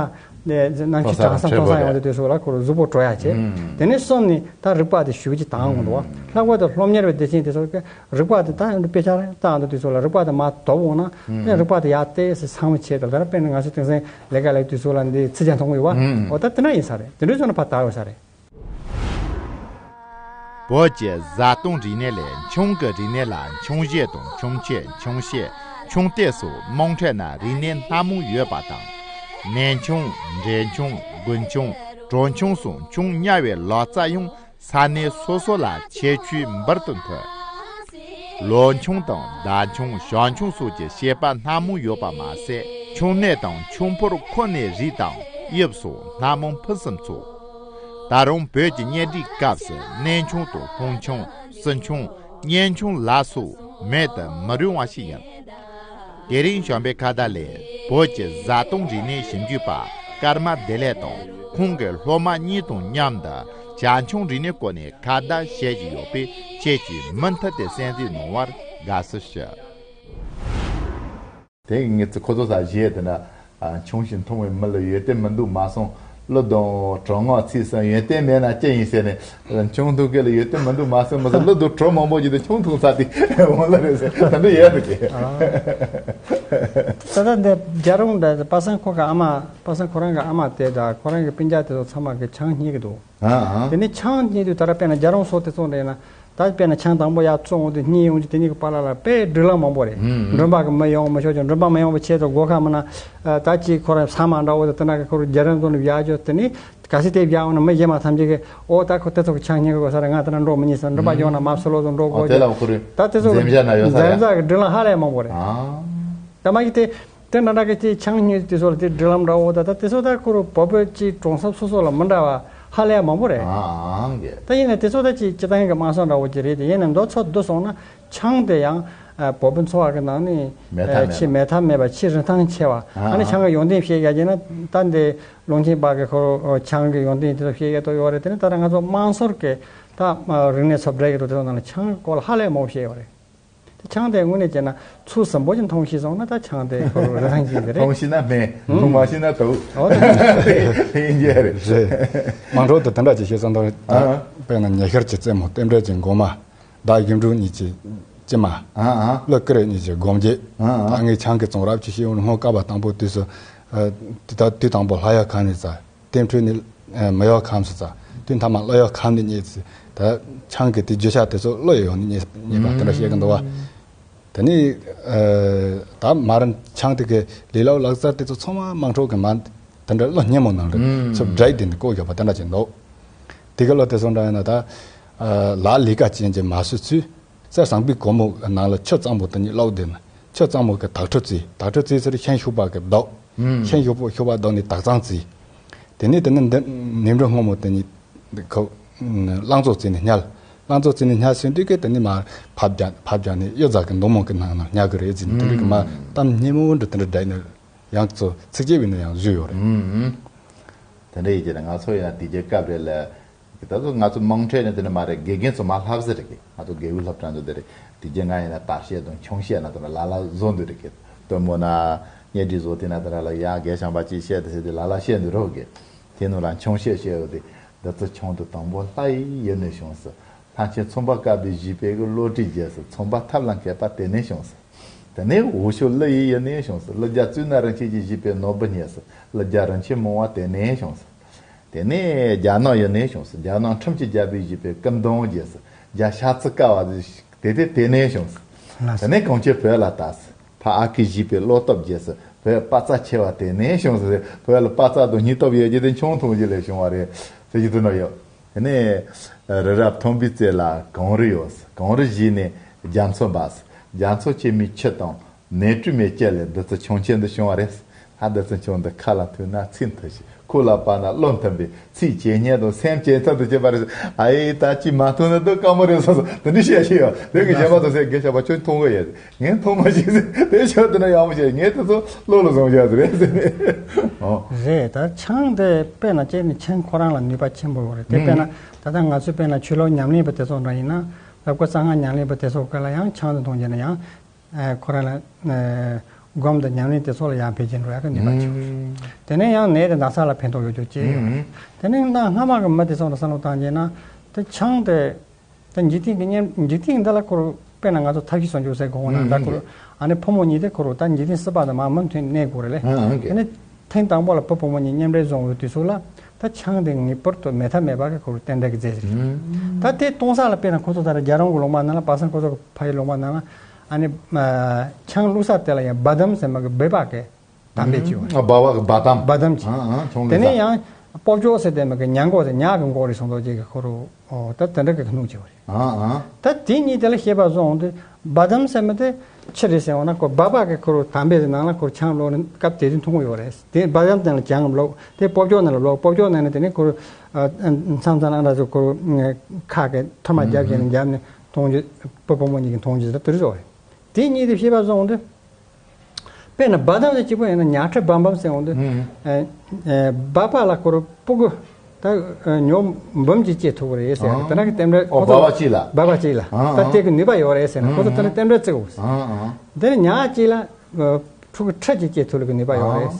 ནས་གནམ་གཤིས་གྲང་ས་མཐོ་ས་ཡོང་དུས་དུས་སུ་ལ་ཁོ་རུ་གཟུགས་པོ་དྲོ་ཡ་བྱེད། དེ་ནས་གསུམ་ནི་ད་རིག་པ་དེ་ཞུ་གི་དང་གོང་དུ་བ། ལྷག་པར་དུ་སློབ་གཉེར་བའི་སྡེ་ཚན་དེ་ཚོ་གི་རིག་པ་དེ་ད་དཔེ་ཆ་བལྟ་འདུག་དུས་སུ་ལ་རིག་པ་དེ་མ་དོག་འོང་ན་དེ་རིག་པ་དེ་ཡར་ཏོག་ཙམ་ཚང་བ་བྱེད་དང་། ད་དཔེར་ན་ང་ཚོ་དེང་སང་ལས་ཀ་ལས་དུས་སུ་ལ་འདི་ཚིག་ཅན་མཐོང་གི་ཡོད་བ། འོ་ད་དེ་འདྲ་ཡིན་ས་རེད། དེ་འདྲ་བྱུང་ན་ཕར་དར་ཡོད་ས་རེད། བོད་ཀྱི་བཟའ་བཏུང་རིག་གནས་ལས་མཆོང་གི་རིག་གནས་ལ་མཆོང་གཞས་དང་མཆོང་ཆས། མཆོང་བཤད། མཆོང་སྟེགས་སོགས་དམངས་ཁྲོད་ན་རིག་གནས་སྣ་མང་ཡོད་པ་དང་། ནས་མཆོང་། འབྲས་མཆོང་། དགུན་མཆོང་། དྲོ་མཆོང་སོགས་མཆོང་ཉར་བའི་ལག་རྩལ་ཡང་ས་གནས་སོ་སོ་ལ་ཁྱད་ཆོས་འབུར་དུ་ཐོན། ལོ་མཆོང་དང་ཟླ་མཆོང་། ཞག་མཆོང་སོགས་ཀྱི་བཤད་པ་སྣ་མང་ཡོད་པ་མ་ཟད། མཆོང་གནས་དང་མཆོང་ཕོར་ཁོ་ནའི་རིགས་དང་དབྱིབས་སོགས་སྣ་མང་ཕུན་སུམ་ཚོགས། ད་རུང་བོད་ཀྱི་གཉེན་སྒྲིག་སྐབས་སུ་གནས་མཆོང་དང་ལྷུང་མཆོང་། བསིལ་མཆོང་། གཉེན་མཆོང་ལ་སོགས་མེད་དུ་མི་རུང་བ་ཞིག་ཡིན། དེ་རིང་བྱམས་པའི་ཁ་བརྡ་ལས་བོད་ཀྱི་བཟའ་བཏུང་རིག་གནས་ཞིབ་འཇུག་པ་ཀརྨ་བདེ་ལེགས་དང་ཁོང་གི་སློབ་མ་གཉིས་དང་མཉམ་དུ་ཇ་མཆོང་རིག་གནས་སྐོར་ནས་ཁ་བརྡ་བྱེད་ཀྱི་ཡོད་པས། ཁྱེད་ཀྱིས་མུ་མཐུད་དེ་གསན་གཟིགས་གནང་བར་དགའ་བསུ་ཞུ། དེ་ངེད་ཚོ་ཁོ་ཚོ་ས་གཞས་དེ་འདྲ་མཆོང་ཞིང་འཐུང་བའི་མི་ལ་ཡོད་དེ་མི་འདུག་མ་གསུངས། ཀླུ་གདོང་གྲང་ངར་ཚིག་གསུམ་ཡོན་ཏན་མེད་ན་ཅི་ཡིན་ཟེར་ནས་མཆོང་འཐུང་མཁན་ལ་ཡོད་དེ་མི་འདུག་མ་གསུངས་མ་ཟད། ཀླུ་གདོང་གྲོ་མང་པོ་ཅིག་དེ་མཆོང་འཐུང་ས་དེ་འོང་ལ་རེད་ཟེར། ད་འདི་ཡོད་འདུག་གི། ད་ལྟ་འདི་རྒྱ་རོང་འདྲ་པ་སངས་ཁོ་གི་ཨ་མ། པ་སངས་ཁོ་རང་གི་ཨ་མ་དེ་དང་ཁོ་རང་གི་སྤུན་ཀྱག་དེ་ཚོ་ཚང་མ་གི་ཆང་རྙེད་ཀྱི་འདུག། ཨ་ཨ། དེ་ནས་ཆང་རྙེད་དུས་ད་ར་དཔེར་ན་རྒྱ་རོང་སོགས་དེ་ཚོ་འདྲ་ཡིན་ན། ད་དཔེར་ན་ཆང་དང་པོ་ཡར་བཙོང་འོང་དུས་རྙེད་འོང་དུས་དེ་གཉིས་ཀྱི་བར་ལ་ལ་དཔེ་སྒྲིག་ལམ་མང་པོ་རེད། ཨུམ། མགྲོན་པ་གི་མི་ཡོང་མི་ཆོག་ཀྱང་། མགྲོན་པ་མི་ཡོང་བའི་ཆེད་དུ་སྒོ་ཁ་མིན་ན། ཨ། ད་ཅིག་ཁོ་རང་ཟ་མ་འདྲ་བོ་དེ་དེ་འདྲ་གི་ཁོ་རང་རྒྱ་རོང་དུ་ནས་བཞག་རྒྱུ། དེ་ནས་གལ་སྲིད་དེ་བཞག་འོང་ན་མི་གཞན་མ་ཐམས་ཅད་ཀྱིས་ཨོ་ད་ཁོ་དེ་ཚོ་གི་ཆང་རྙེད་གི་དགོས་ས་རེད། ང་དེ་འདྲ་འགྲོ་མི་ཉན་ས། མགྲོན་པ་ཡོང་ན་མ་སུ་ལོ་ཚོ་འགྲོ་ཨོ་དགོས་དེ་ཀྱི། ལ་ཁོ་རང་ད་དེ་ཚོ་འཛེམ་བྱ་ན་ཡོད་ས་འཛེམ་རེད། བྱ་གི་སྒྲིག་ལམ་ཧ་ལས་མང་པོ་རེད། ཨ། ད་མ་གི་དེ། དེ་འདྲ་འདྲ་གི་ཅིག་ཆང་རྙེད་དུས་སོགས་ལ་དེ་སྒྲིག་ལམ་འདྲ་བོ་ད། ད་དེ་ཚོ་ད་ཁོ་རང་བོད་པའི་ཅིག་གྲོང་གསེབ་སོ་སོ་ལ་མི་འདྲ་བ་ཧ་ལས་མང་པོ་རེད། ཨང་ཀྱེ། ད་ཡིན་ན་དེ་ཚོ་ད་ཅིག་སྤྱིར་བཏང་གི་དམངས་སྲོལ་འདྲ་བོ་ཅིག་རེད་དེ། ཡིན་ན་མདོ་ཚོ་བསྡུ་སོང་ན་ཆང་དེ་ཡང་ཨ་བོད་པའི་འཚོ་བ་གི་ནང་ནས་མེད་ཐབས་མེད་ཆེས་པ། མེད་ཐབས་མེད་པ། ཆེས་རིན་ཐང་ཆེ་བ། ཨ་ཨ་ནི་ཆང་གི་ཡོན་ཏན་བཤད་ཡ་ཡིན་ན་ད་འདི་ཀློང་ཆེན་པ་གི་ཁོ་རང་ཆང་གི་ཡོན་ཏན་དེ་ཚོ་བཤད་ཡ་ཏོ་ཡོད་རེད། དེ་ནི་ད་ལྟ་ང་ཚོ་དམངས་སྲོལ་གི་ད་རིག་གནས་འཚོ་བསྒྲིགས་ཡ་ཏོ་དེ་ཚོ་ནང་ལ་ཆང་གི་སྐོར་ལ་ཧ་ལས་མང་པོ་བཤད་ཡོད་རེད། ཆང་དེ་དངོས་གནས་བྱས་ན་ཚུལ་ཟིན་པོ་ཅིག་འཐུང་ཤེས་སོང་ན་ད་ཆང་དེ་ཁོ་རང་རིན་ཐང་ཅན་དེ་རེད། འཐུང་ཤེས་ན་སྨན། འཐུང་མ་ཤེས་ན་དུག། འོ་དེ་འདྲ་རེད། དེ་ཡིན་གྱི་རེད། རེད། དམངས་ཁྲོད་དུ་དེ་འདྲ་ཅིག་བཤད་སོང་དང་། ཨ། དཔེར་ན་ཉི་ཤར་གྱི་རྩེ་མོ། རྟེན་འབྲེལ་གྱི་མགོ་མ། ཟླ་གཞོན་ཕྲུག་གཉིས་ཀྱི་སྐྱེས་མ། ཨ་ཨ། ཀླུ་དཀར་གཉིས་ཀྱི་སྒོམ་རྒྱན། ཨ་ཨ། ད་ངས་ཆང་གི་བཙོང་རབས་ཅིག་བཤད་འོང་། སྔོན་སྐབས་དང་པོ་དུས་སུ། ཨ། དུས་ད་དུས་དང་པོ་ལྷ་གཡོག་ཁང་ནས་ཟ། རྟེན་འབྲེལ་ནི་མི་གཡོག་ཁམས་སུ་བཙལ། དུས་མཐའ་མ་ཀླུ་གཡོག་ཁམས་ནས་རྙེད་ཟེར། ད་ཆང་གི་དེ་བརྗོད་བྱ་དེ་ཚོ་ཀླུ་ཡོད་ནས་རྙེད་རྙེད་པ་དེ་འདྲ་བཤད་ཀྱི་འདུག་བ། དེ་ནས་ཨ་ད་མར་ཆང་དེ་གི་ལས་སླ་བོ་ལག་རྩལ་དེ་ཚོ་ཚང་མ་དམངས་ཁྲོད་ཀྱི་མ་དེ་འདྲ་ཀླུ་སྙན་མོ་ནང་ལ་ཚུར་བསྒྲིགས་དེ་ནས་བཀོད་ཡོད་པ་དེ་འདྲ་ཅིག་འདུག། དེ་གི་ཀླུ་དེ་ཚོ་འདྲ་ཡིན་ན་ད་ཨ་ལ་ལས་ཀ་ཅན་གྱི་མ་སུ་ཚུལ། གསེར་ཟངས་བུའི་གོར་མོ་ནང་ལ་ཆུ་གཙང་པོ་དེ་གཉིས་བླུགས་དེ་ནས་ཆུ་གཙང་མོ་གི་དྭགས་ཁྲོ་བཙོས། དྭགས་ཁྲོ་བཙོས་ཚར་ཤིང་ཤུག་པ་གིས་བདུག། ཨུམ། ཤིང་ཤུག་པ་ཤུག་པ་བདུགས་ནས་དྭགས་གཙང་བཙོས། དེ་ནས་དེ་ནས་འདི་ནས་འབྲུ་སྔོན་མོ་དེ་གཉིས་ཁོ་རླངས་བཙོས་བཙོས་ནས་བསྙལ། རླངས་བཙོས་བཙོས་ནས་བསྙལ་ཟིན་དུས་ཀྱི་དེ་ནས་མར་ཕབ་རྒྱག། ཕབ་རྒྱག་ནས་གཡུ་རྫ་གི་མདོང་མོ་གི་ནང་ན་བསྙལ་གི་རེད་ཟེར་ནས་དེ་འདྲ་གི་མ་གཏམ་སྙན་མོ་འདྲ་དེ་འདྲ་བསྒྲིགས་ནས་ཡང་ཚོ་ཚིགས་བཅད་བྱས་ནས་ཡང་བཟོས་ཡོད་རེད། ཨུམ། དེ་འདྲ་ཡིན་གྱི་རེད། ང་ཚོ་ཡང་དེ་རྒྱལ་སྐབས་རེད་ལ། ད་དུང་ང་ཚོ་དམངས་ཁྲོད་ནས་དེ་འདྲ་མ་རེད། དགེ་རྒན་ཚོ་མར་ལྷབ་ཟེར་རེད་གི། ང་ཚོ་དགེ་འོས་སློབ་གྲྭ་འདུག་དེ་རེད། དེ་རྗེས་ང་ཡིན་ན་དར་ཤེས་དང་ཆུང་ཤེས་ན་དེ་འདྲ་ལ་ལ་བཟོ་འདུག་རེད་གི། སྟོན་མོ་ན་གཉེན་སྒྲིག་བཟོ་དེ་ན་དེ་འདྲ་ལ་ཡང་དགེ་བྱམས་པ་ཅིག་བཤད་དེ་ཟེར་དེ་ལ་ལ་བཤད་འདུག་རོགས་གི། དེ་ནང་ལ་ཆུང་ཤེས་བཤད་ཡོད་དེ། བདུད་རྩི་ཆུང་དུ་དང་པོ་ལྷ་ཡི་ཡུལ་ནས་བྱུང་ཟེར། ལྷ་ཆེན་ཚོང་པ་དཀར་པོའི་བཞེད་པའི་གི་བློ་གྲོས་རྒྱས་ཟེར། ཚོང་པ་ཐབས་ལ་མཁས་པ་དེ་ནས་བྱུང་ཟེར། དེ་ནས་འོག་ཕྱོགས་ཀླུ་ཡི་ཡུལ་ནས་བྱུང་ཟེར། ཀླུ་རྒྱལ་གཙུག་ན་རིན་ཆེན་གྱིས་བཞེད་པའི་ནོར་བུ་སྙེད་ཟེར། ཀླུ་རྒྱལ་རིན་ཆེན་མང་བ་དེ་ནས་བྱུང་ཟེར། དེ་ནས་རྒྱ་ནག་ཡུལ་ནས་བྱུང་ཟེར། རྒྱ་ནག་ཁྲིམས་ཀྱི་རྒྱལ་པོས་བཞེད་པའི་ཀུན་དང་རྒྱལ་ཟེར། རྒྱ་ཤ་ཚ་དཀར་བ་ཟེར། དེ་དེ་དེ་ནས་བྱུང་ཟེར། དེ་ནས་གངས་ཅན་བོད་ལ་དར་ཟེར། ཕ་ཨ་ཁུས་བཞེད་པའི་བློ་སྟོབས་རྒྱས་ཟེར། བོད་དཔའ་རྩལ་ཆེ་བ་དེ་ནས་བྱུང་ཟེར། བོད་ལ་དཔའ་རྩལ་དང་སྙིང་སྟོབས་ཡོད་རྒྱུ་དེ་ཆུང་འཐུང་རྒྱུ་ལས་བྱུང་བ་རེད་ཟེར་གྱི་འདུག་ནོ་ཡོད། དེ་ནས་རི་རབ་མཐོན་པོའི་རྩེ་ལ་གངས་རི་ཡོད་ཟེར། གངས་རི་བཞི་ནས་རྒྱ་མཚོ་འབབ་ཟེར། རྒྱ་མཚོ་ཆེན་མོའི་ཆུ་དང་ནས་དྲུད་མའི་རྐྱེན་ལས་བདུད་རྩི་ཆུང་ཆེན་འདི་བྱུང་བ་རེད་ཟེར། ད་བདུད་རྩི་ཆུང་འདི་ཁ་ལ་ཐུག་ན་ཚིག་འཐུ་ཞིང་། ཁོག་ལ་བབས་ན་བློ་མཐུན་པས། ཚིག་ཇེ་སྙན་དང་སེམས་ཇེ་མཐུན་དུ་བྱེད་པ་རེད་ཟེར། ཨ་ཡེ་ད་ཅི་མ་ཐུག་ན་འདི་དཀའ་མོ་རེད་ཟེར་སོང་། དེ་འདྲ་བཤད་ཤེས་ཡོད། དེ་གི་བྱས་པ་དང་ཟེར་དགེ་བྱ་བ་ཁྱོད་མཐོང་གི་ཡོད། ངས་མཐོང་མ་ཤེས་ཟེར། དེ་ཆོག་དེ་ན་ཡག་པོ་བྱས། ངས་དེ་ཚོ་བློ་ལ་བཟུང་བྱས་ཟེར་རེད་ཟེར་ནས། ཨོ། རེད། ད་ཆང་དེ་དཔེར་ན་བྱས་ན་ཆང་ཁོ་རང་ལ་ནུས་པ་ཆེན་པོ་ཡོད་རེད། དེ་དཔེར་ན་ད་ལྟ་ང་ཚོས་དཔེར་ན་ཆོས་ལུགས་ཉམས་ལེན་པ་དེ་ཚོ་འདྲ་ཡིན་ན། ད་ཀོ་གཙང་ཁང་ཉམས་ལེན་པ་དེ་ཚོ་ག་ལ་ཡང་ཆང་དེ་འཐུང་བྱས་ན་ཡང་ཁོ་རང་ལ་ སྒོམ་དང་ཉམས་ལེན་དེ་ཚོ་ལ་ཡང་འཕེལ་རྒྱས་འགྲོ་ཡག་གི་ནུས་པ་ཆེ་བ་རེད། དེ་ནས་ཡང་ནད་དང་ན་ཚ་ལ་ཕན་ཐོགས་ཡོད་རྒྱུ་ཅིག་ཡོད་རེད། དེ་ནས་ད་སྔ་མ་གི་མི་དེ་ཚོ་ལ་བསམ་བློ་བཏང་རྗེས་ན་དེ་ཆང་དེ། ད་འཇིག་རྟེན་གྱི་མཉམ་འཇིག་རྟེན་འདི་ལ་ཁོ་རང་དཔེར་ན་ང་ཚོ་ཐབས་ཤེས་བཟོ་འཇུག་ཟེར་དགོས་ན་ད་ཁོ་རང་ཨ་ནི་ཕོ་མོ་གཉིས་དེ་ཁོ་རང་ད་འཇིག་རྟེན་སྲིད་པ་དང་མ་མུ་མཐུད་གནས་དགོས་རེད་ལེ། དེ་ནི་ཐེངས་དང་པོ་ལ་བུ་བུ་མོ་གཉིས་མཉམ་འབྲེལ་བཟུང་བའི་དུས་ཚོད་ལ་ད་ཆང་དེ་ངེས་པར་དུ་མེད་ཐབས་མེད་པ་གི་ཁོ་རང་རྟེན་འབྲེལ་གྱི་རྫས་རེད། ད་དེ་གཏོང་ས་ལ་དཔེར་ན་ཁོ་ཚོ་ད་རྒྱལ་རོང་གི་ལུང་པ་ནང་ལ་པ་སངས་ཁོ་ཚོ་གི་ཕ་ཡི་ལུང་པ་ནང་ལ་ཨ་ནི་ཆང་བླུགས་ས་དེ་ལ་ཡང་བ་དམ་ཟེར་མ་གི་སྦལ་པ་གི། དམ་པའི་སྤྱི་བོ་རེད། ཨ་བ་བ་གི་བ་དམ། བ་དམ་གྱི། ཨ་ཨ་ཆུང་དེ་ལས་ནས་ཡང་སྤོ་བྱོ་ཟེར་དེ་མ་གི་ཉ་མགོ་ཟེར་ཉ་གི་མགོ་རེད་སོང་དོ་ཅིག་གི་ཁོ་རུ་ཨོ་ད་དེ་འདྲ་གི་སྣུམ་སྤྱི་བོ་རེད། ཨ་ཨ། ད་དེ་གཉིས་དེ་ལ་ཤེས་པ་བཟུང་དུས་བ་དམ་ཟེར་མི་དེ་ཆི་རེད་ཟེར་བ་ན་ཁོ་བ་བ་གི་ཁོ་རུ་དམ་པའི་ནང་ལ་ཁོ་རུ་ཆང་བླུགས་ནས་སྐབས་དེ་དུས་འཐུང་གི་ཡོད་རེད། དེ་བ་དམ་དེ་ལ་ཆང་བླུགས་དེ་སྤོ་བྱོ་ནང་ལ་བླུགས་སྤོ་བྱོ་ནང་ནས་དེ་ནས་ཁོ་རུ་མཚམས་མཚམས་ཨ་འདྲ་ཚོ་ཁོ་རུ་ཁ་གི་ཐུར་མ་རྒྱབ་བྱས་ནས་རྒྱབ་ནས་འཐུང་རྒྱུ་བུ་བུ་མོ་གཉིས་ཀྱི་འཐུང་རྒྱུ་ཟེར་དེ་རེད་ཟེར་བ་རེད། དེ་གཉིས་དེ་ཤེས་པ་བཟུང་དུས། དཔེར་ན་བ་དམ་དེ་གཅིག་པོ་ཡིན་ན་ཉ་ཁྲི་བམ་བམ་ཟེར་འོང་དུས། ཨུམ། ཨེ་ཨེ་བ་པ་ལ་ཁོ་རུ་སྤུ་གུ་ད་ཨེ་ཉོ་འབུམ་གཅིག་སྐྱེ་ཐུབ་ཀྱི་རེད་ཟེར། ཨང་། དེ་འདྲ་གི་རྟེན་འབྲེལ་ཨོ་ཁོ་ཚོ་བ་བ་གཅིག་ལ། བ་བ་གཅིག་ལ། ཨང་། ད་ཨང་། དེ་གི་ནུས་པ་ཡོད་རེད་ཟེར་ན་ཁོ་ཚོ་དེ་འདྲ་རྟེན་འབྲེལ་བརྩི་དགོས། ཨང་ཨང་། དེ་ནི་ཉ་གཅིག་ལ་ཨ་ཕྲུ་གུ་ཁྲི་གཅིག་སྐྱེ་ཐུབ་ཀྱི་ནུས་པ་ཡོད་རེད།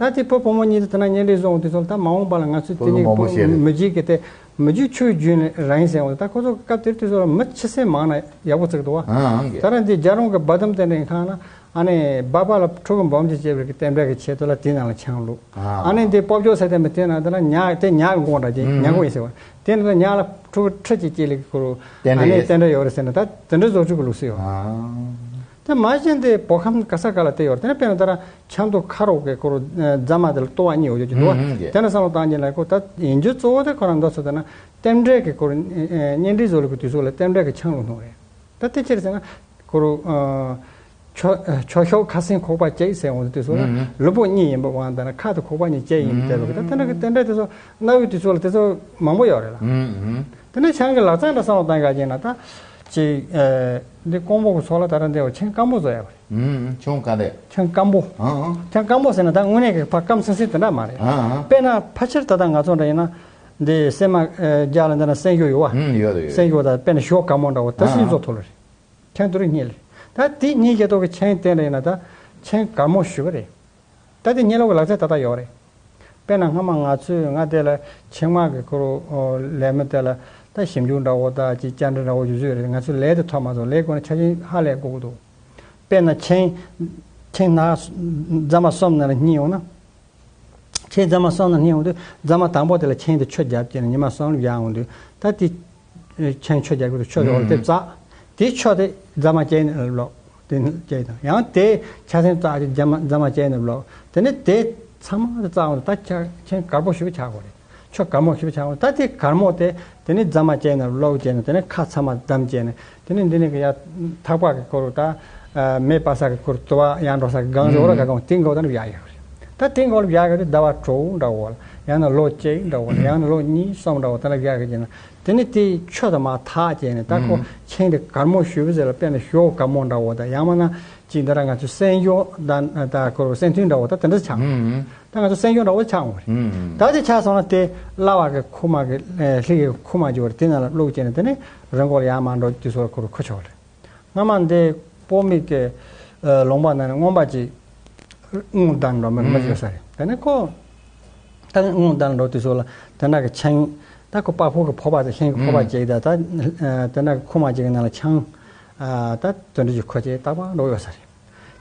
ཨང་། ད་དེ་བུ་བུ་མོ་གཉིས་དེ་དེ་འདྲ་གཉེན་སྒྲིག་བཟུང་དུས་ཚོད་ད་མ་འོངས་པ་ལ་ང་ཚོས་དེ་གཉིས་མི་གཅིག་གི་དེ་མི་གཅིག་ཆོས་རྒྱུན་རིང་ཟེར་འོང་དུས་ད་ཁོ་ཚོ་སྐབས་དེར་དུས་ཚོད་ལ་མི་ཆི་སེ་མང་ན་ཡག་པོ་བརྩི་གི་འདུག་བ། ཨང་ཨང་། ད་ར་འདི་རྒྱལ་རོང་གི་བ་དམ་རྟེན་འབྲེལ་ཁང་ན། ཨ་ནི་བ་པ་ལ་ཕྲུ་གུ་འབུམ་གཅིག་སྐྱེས་པའི་རྟེན་འབྲེལ་གྱི་ཆེད་དུ་ལ་དེའི་ནང་ལ་ཆང་བླུགས། ཨ་ནི་དེ་སྤོ་བྱོ་ཟེར་དེ་མི་དེ་ན་དེ་ལ་ཉ་དེ་ཉ་གི་མགོ་འདྲ་ཅིག་ཉ་མགོ་ཡིན་ཟེར་བ། དེ་ནི་ཉ་ལ་ཕྲུ་གུ་ཁྲི་གཅིག་སྐྱེས་ལེ་ཁོ་རུ་ཨ་ནི་རྟེན་འབྲེལ་ཡོད་རེད་ཟེར་ན་ད་དེ་འདྲའི་བཟོ་བཅུག་གི་ལུགས་སྲོལ་ཡོད། དེ་མ་གཞི་འདི་བོད་ཁམས་ག་ས་ག་ལ་དེ་ཡོད་རེད། དེ་ནི་དཔེར་ན་ད་ར་ཆབ་མདོ་ཁ་རོག་གི་ཁོ་རུ་རྫ་མ་དེ་ལ་ལྟོ་བ་གཉིས་ཡོད་རྒྱུ་ཅིག་འདུག་བ། དེ་ནི་བསམ་བློ་བཏང་རྒྱུ་ན་ཁོ་ད་ཡིན་རྒྱུ་གཙོ་བོ་དེ་ཁོ་རང་འདོད་ཚོད་དེ་ན་རྟེན་འབྲེལ་གྱི་ཁོ་རུ་གཉེན་སྒྲིག་བཟོ་ལུགས་ཀྱི་དུས་ཚོད་ལ་རྟེན་འབྲེལ་གྱི་ཆང་བླུགས་གནང་རེད། ད་དེ་ཕྱིར་ཟེར་ན། ཁོ་རུ། ཨ། ཆོ་ཆོ་ཤོག་ཁ་སེང་ཁོག་པ་གཅིག་ཟེར་འོང་དུས་ཚོད་ལ། ལུས་པོ་གཉིས་ཡིན་པ་དབང་ད་ན་ཁ་དང་ཁོག་པ་གཉིས་གཅིག་ཡིན་པ་དེ་ལ་ད་དེ་འདྲ་གི་དེ་འདྲ་དེ་ཚོ་གནའ་བོའི་དུས་ཚོད་ལ་དེ་ཚོ་མང་པོ་ཡོད་རེད་ལ། དེ་ནས་ཆང་གི་ལག་རྩལ་འདྲ་བསམ་བློ་བཏང་ག་ཅིག་ན་ད། ཅིག་ཨ། འདི་ཀོང་པོ་གི་ཚོ་ལ་ད་ར་འདི་བ་ཆང་སྐམ་པོ་བཟོ་ཡ་བ་རེད། ཆང་ག་འདི། ཆང་སྐམ་པོ། ཨང་ཨང་། ཆང་སྐམ་པོ་ཟེར་ན་ད་དངོས་གནས་ཀྱི་ཕ་སྐམ་སིང་སིང་དེ་འདྲ་མ་རེད། ཨང་ཨང་། དཔེར་ན་ཕལ་ཆེར་ད་ལྟ་ང་ཚོ་འདྲ་ཡིན་ན། འདི་སྲན་མ་རྒྱག་ལ་འདི་ན་སྲན་ཞོ་ཡོད་བ། ཡོད་ཡོད། སྲན་ཞོ་དང་དཔེར་ན་ཞོ་དཀར་མོ་འདྲ་བོ་ད་སྲིན་བཟོ་ཐུབ་ལ་རེད། ཆང་དུ་རུ་རྙེད་ལ། ད་དེ་རྙེད་རྒྱ་ཐོག་གི་ཆང་བསྟན་རེད་ན་ད་ཆང་དཀར་མོ་ཞུ་གི་རེད། ད་དེ་རྙེད་ལོག་གི་ལག་རྩལ་ད་ལྟ་ཡོད་རེད། དཔེར་ན་སྔ་མ་ང་ཚོས་ང་དེ་ལ་ཆེང་མ་གི་ཁོ་རུ་ལས་མི་དེ་ལ་ད་ཞིབ་འཇུག་འདྲ་བོ་ད་ཅིག་བཅར་འདྲི་འདྲ་བོ་ཞུ་རྒྱུ་ཡོད་རེད། ང་ཚོས་ལས་དེ་ཐོབ་མ་སོང་། ལས་དགོས་ན་ཆ་རྐྱེན་ཧ་ལས་དགོས་ཀྱི་འདུག་དཔེར་ན་ཆང་ཆང་ནག་རྫ་མ་གསུམ་ནང་ལ་རྙེད་ཡོང་ན། ཁྱེད་རྫ་མ་གསུམ་ནང་རྙེད་འོང་དུས་རྫ་མ་དང་པོ་དེ་ལ་ཆང་དེ་ཆུ་བརྒྱབ་བྱས་ནས་ཉི་མ་གསུམ་བཞག་འོང་དུས་ད་དེ་ཆང་ཆུ་བརྒྱབ་ཀྱི་འདུག་ཆུ་དེ་འོ་དེ་བཙགས། དེ་ཆུ་དེ་རྫ་མ་སྐྱེས་ནས་ལོག་དེ་སྐྱེས་དང་ཡང་དེ་ཆ་ཚན་བཙགས་ཀྱི་རྫ་མ་རྫ་མ་སྐྱེས་ནས་ལོག་དེ་ནས་དེ་ཚང་མ་དེ་བཙགས་འོང་དུས་ད་ཆ་ཆང་དཀར་པོ་ཞིག་ཆགས་དགོས་རེད། ཆུ་དཀར་མོ་ཞིག་ཆགས་འོང་ད་དེ་དཀར་མོ་དེ་དེ་ནས་རྫ་མ་སྐྱེས་ནས་ལོག་བྱས་ནས་དེ་ནས་ཁ་ཚང་མ་བསྡམས་བྱས་ནས། དེ་ནས་འདི་ནས་ཀྱི་ཡ་ཐག་པ་གི་ཁོ་རུ་ད་མེ་སྤར་ས་གི་ཁོ་རུ་དུ་བ་ཡང་འགྲོ་ས་གི་སྒང་རི་འོ་ར་ག་གང་དེ་འགོ་ད་ནི་བཞག་ཡོད་རེད། ད་དེ་འགོ་ལ་བཞག་གི་དུས་ཟླ་བ་དྲུག་འདྲ་བོ་ལ་ཡང་ན་ལོ་གཅིག་འདྲ་བོ་ལ་ཡང་ན་ལོ་གཉིས་གསུམ་འདྲ་བོ་དེ་ལ་བཞག་གི་ཅིག་ན་དེ་ནས་དེ་ཆུ་དུ་མ་ཐག་བྱས་ནས་ད་ཁོ་ཆང་དེ་དཀར་མོ་ཞུ་བ་ཟེར་ལ་དཔེར་ན་ཞོ་དཀར་མོ་འདྲ་བོ་དང་ཡང་མིན་ན་ཅིག་འདི་ར་ང་ཚོ་སྲན་ཞོ་ད་ད་ཁོ་རུ་སྲན་ཐུན་འདྲ་བོ་ད་དེ་འདྲ་ཆགས། ད་ང་ཚོ་སྲན་ཞོ་འདྲ་བོ་ཆགས་འོང་རེད། ད་དེ་ཆགས་སོང་ན་དེ་གླ་བ་གི་ཁུག་མ་གི་ལྷི་གི་ཁུག་མ་ཅིག་ཡོད་རེད། དེ་ནང་ལ་བླུགས་བྱས་ནས་དེ་ནས་རི་མགོ་ལ་ཡར་མར་འགྲོ་དུས་ཚོད་ལ་ཁོ་རུ་ཁུ་ཆོག་རེད། སྔ་མ་འདི་སྤོ་མི་གི་ལུང་པ་ནང་ནས་རྔོན་པ་ཅིག་རྔོན་བཏང་འགྲོ་མི་མི་ཅིག་ཡོད་ས་རེད། དེ་ནས་ཁོ་ད་རྔོན་བཏང་འགྲོ་དུས་ཚོད་ལ་དེ་ན་གི་ཆང་ད་ཁོ་པགས་ཕུག་གི་ཕོར་པ་དང་ཤིང་གི་ཕོར་པ་ཅིག་ད་ད་དེ་ན་གི་ཁུག་མ་ཅིག་གི་ནང་ལ་ཆང་ད་དོན་འགྲུབ་ཀྱི་ཁོ་ཅིག་ཏག་པ་འགྲོ་ཡོད་ས་རེད།